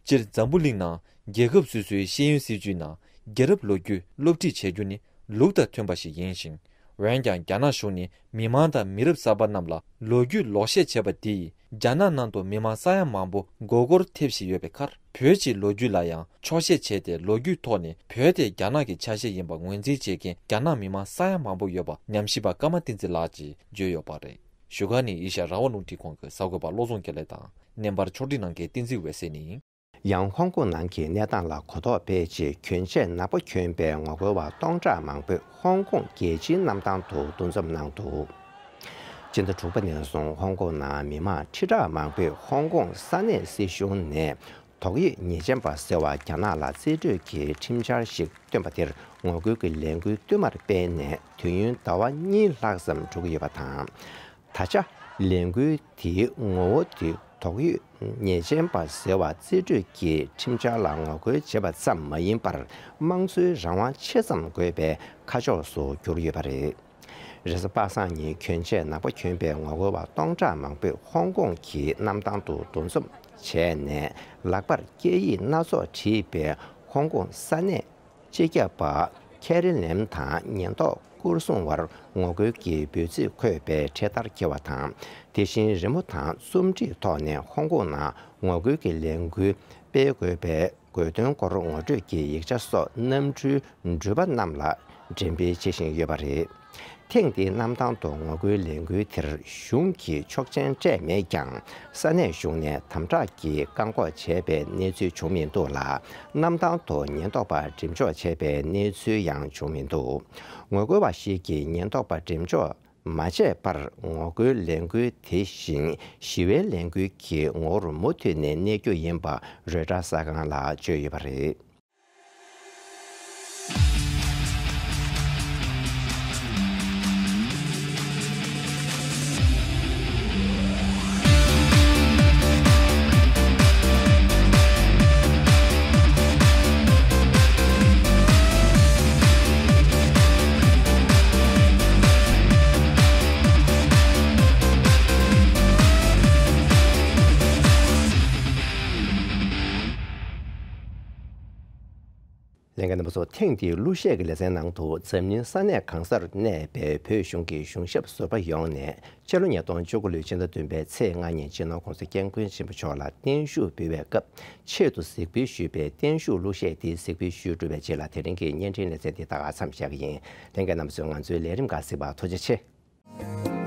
སྤྱིར་འཛམ་བུ་གླིང་ནང་རྒྱལ་ཁབ་སོ་སོའི་ཤེས་ཡོན་སྲིད་བྱུས་ནང་རྒྱལ་རབས་ལོ་རྒྱུས་སློབ་ཁྲིད་བྱེད་རྒྱུ་ནི་ལུགས་དང་མཐུན་པ་ཞིག་ཡིན་ཞིང་། འོན་ཀྱང་རྒྱ་ནག་གཞུང་ནས་མི་མང་དང་མི་རབས་གསར་པ་རྣམས་ལ་ལོ་རྒྱུས་ལོག་བཤད་བྱས་པ་དེ་ཡིས་རྒྱ་ནག་ནང་དུ་མི་མང་ས་ཡ་མང་པོ་མགོ་སྐོར་ཐེབས་བཞིན་ཡོད་པའི་ཁར། བོད་ཀྱི་ལོ་རྒྱུས་ལ་ཡང་འཁྱོག་བཤད་བྱས་ཏེ་ལོ་རྒྱུས་ཐོག་ནས་བོད་དེ་རྒྱ་ནག་གི་ཆ་ཤས་ཡིན་པ་ངོས་འཛིན་བྱེད་མཁན་རྒྱ་ནག་མི་མང་ས་ཡ་མང་པོ་ཡོད་པ་ཉམས་ཞིབ་པ་ཀརྨ་བསྟན་འཛིན་ལགས་ཀྱིས་བརྗོད་ཡོད་པ་རེད། བཞུགས་སྒར་ནས་ཨེ་ཤ་ཡ་རང་དབང་རླུང་འཕྲིན་ཁང་གི་གསར་འགོད་པ་བློ་བཟང་དགེ་ལེགས་དང་། སྙན་པར་ཕྱོགས་སྒྲིག་གནང་མཁན་བསྟན་འཛིན་འོད་ཟེར་ནས། ཡང་ཧོང་ཀོང་ནང་གི་གནས་སྟངས་ལ་གོ་རྟོགས་སྤེལ་ཆེད་གྱོན་ཆས་ནག་པོ་གྱོན་པའི་ངོ་རྒོལ་བ་སྟོང་ཕྲག་མང་པོས་ཧོང་ཀོང་རྒྱལ་སྤྱིའི་གནམ་ཐང་དུ་འདུ་འཛོམས་གནང་འདུག། སྤྱི་ཟླ་དྲུག་པ་ནས་བཟུང་ཧོང་ཀོང་ནང་མི་མང་ཁྲི་ཕྲག་མང་པོས་ཧོང་ཀོང་ས་གནས་སྲིད་གཞུང་ནས་དོགས་ཡོད་ཉེས་ཅན་པ་ཟེར་བ་རྒྱ་ནག་ལ་རྩིས་སྤྲོད་ཀྱི་ཁྲིམས་འཆར་ཞིག་བཏོན་པ་དེར་ངོ་རྒོལ་གྱི་ལས་འགུལ་བསྟུད་མར་སྤེལ་ནས་དུས་ཡུན་ཟླ་བ་གཉིས་ལྷག་ཙམ་འགྲོ་གི་ཡོད་པ་དང་། ད་ཆ་ལས་འགུལ་དེའི་ངོ་བོ་དེ་དོགས་ཡོད་ཉེས་ཅན་པ་ཟེར་བ་རྩིས་སྤྲོད་ཀྱི་ཁྲིམས་འཆར་ལ་ངོ་རྒོལ་བྱེད་པ་ཙམ་མ་ཡིན་པར། དམངས་གཙོའི་རང་དབང་ཆེ་ཙམ་དགོས་པའི་ཁ་ཕྱོགས་སུ་གྱུར་ཡོད་པ་རེད། རེས་གཟའ་པ་སངས་ཉིན་གྱོན་ཆས་ནག་པོ་གྱོན་པའི་ངོ་རྒོལ་བ་སྟོང་ཕྲག་མང་པོས་ཧོང་ཀོང་གི་གནམ་ཐང་དུ་འདུ་འཛོམས་བྱས་ནས། ལག་པར་སྐད་ཡིག་སྣ་ཚོགས་བྲིས་པའི་ཧོང་ཀོང་ས་གནས་སྤྱི་ཁྱབ་པ་ཁེ་རི་ལེམ་དང་ཉེན་རྟོག་སྐོར་སྲུང་བར་ངོ་རྒོལ་གྱི་འབོད་ཚིག་འཁོད་པའི་འཕྲེད་དར་འཁྱེར་བ་དང་། དེ་བཞིན་རི་མོ་དང་རྩོམ་བྲིས་ཐོག་ནས་ཧོང་ཀོང་ནང་ངོ་རྒོལ་གྱི་ལས་འགུལ་སྤེལ་དགོས་པའི་དགོས་དོན་སྐོར་ངོ་སྤྲོད་ཀྱི་ཡིག་ཆ་སོགས་གནམ་གྲུའི་འགྲུལ་པ་རྣམས་ལ་འགྲེམས་སྤེལ་བྱེད་བཞིན་ཡོད་པ་རེད། ཐེངས་འདིའི་གནམ་ཐང་དུ་ངོ་རྒོལ་ལས་འགུལ་དེར་གཞུང་གིས་ཆོག་མཆན་སྤྲད་མེད་ཀྱང་། ས་གནས་གཞུང་ནས་དམ་དྲག་གིས་བཀག་འགོག་བྱས་པའི་གནས་ཚུལ་བྱུང་མི་འདུག་ལ། གནམ་ཐང་དུ་ཉེན་རྟོག་པ་འགྲེམས་འཇོག་བྱས་པའི་གནས་ཚུལ་ཡང་བྱུང་མི་འདུག། ངོ་རྒོལ་བ་ཞིག་གིས་ཉེན་རྟོག་པ་འགྲེམས་འཇོག་ མ་བྱས་པར་ངོ་རྒོལ་ལས་འགུལ་དེ་བཞིན་ཞི་བའི་ལས་འགུལ་གྱི་ངོ་བོར་མུ་མཐུད་ནས་གནས་རྒྱུ་ཡིན་པ་རོའི་ཊར་གསར་ཁང་ལ་བརྗོད་ཡོད་པ་རེད། ལྷན་རྒྱས་རྣམ་པ་ཚོ། ཐེངས་འདིའི་གླུ་གཞས་ཀྱི་ལེ་ཚན་ནང་དུ་འཛམ་གླིང་ས་གནས་གང་སར་གནས་པའི་བོད་གཞུང་གི་གཞུང་ཞབས་ཟུར་པ་ཡོངས་ནས་སྤྱི་ལོ་ཉིས་སྟོང་བཅུ་དགུ་ལོའི་ཕྱི་ཟླ་བདུན་པའི་ཚེས་ལྔ་ཉིན་སྤྱི་ནོར་༸གོང་ས་༸སྐྱབས་མགོན་ཆེན་པོ་མཆོག་ལ་བརྟན་བཞུགས་འབུལ་བའི་སྐབས་ཆེད་དུ་གཟིགས་འབུལ་ཞུས་པའི་བརྟན་བཞུགས་གླུ་གཞས་དེའི་གཟིགས་འབུལ་ཞུས་གྲུབ་པའི་རྗེས་ལ་དེ་རིང་གི་བརྙན་འཕྲིན་ལེ་ཚན་འདི་ད་ག་མཚམས་བཞག་གི་ཡིན། ལྷན་རྒྱས་རྣམ་པ་ཚོས་ང་ཚོའི་ལས་རིམ་ཁག་གཟིགས་པར་ཐུགས་རྗེ་ཆེ།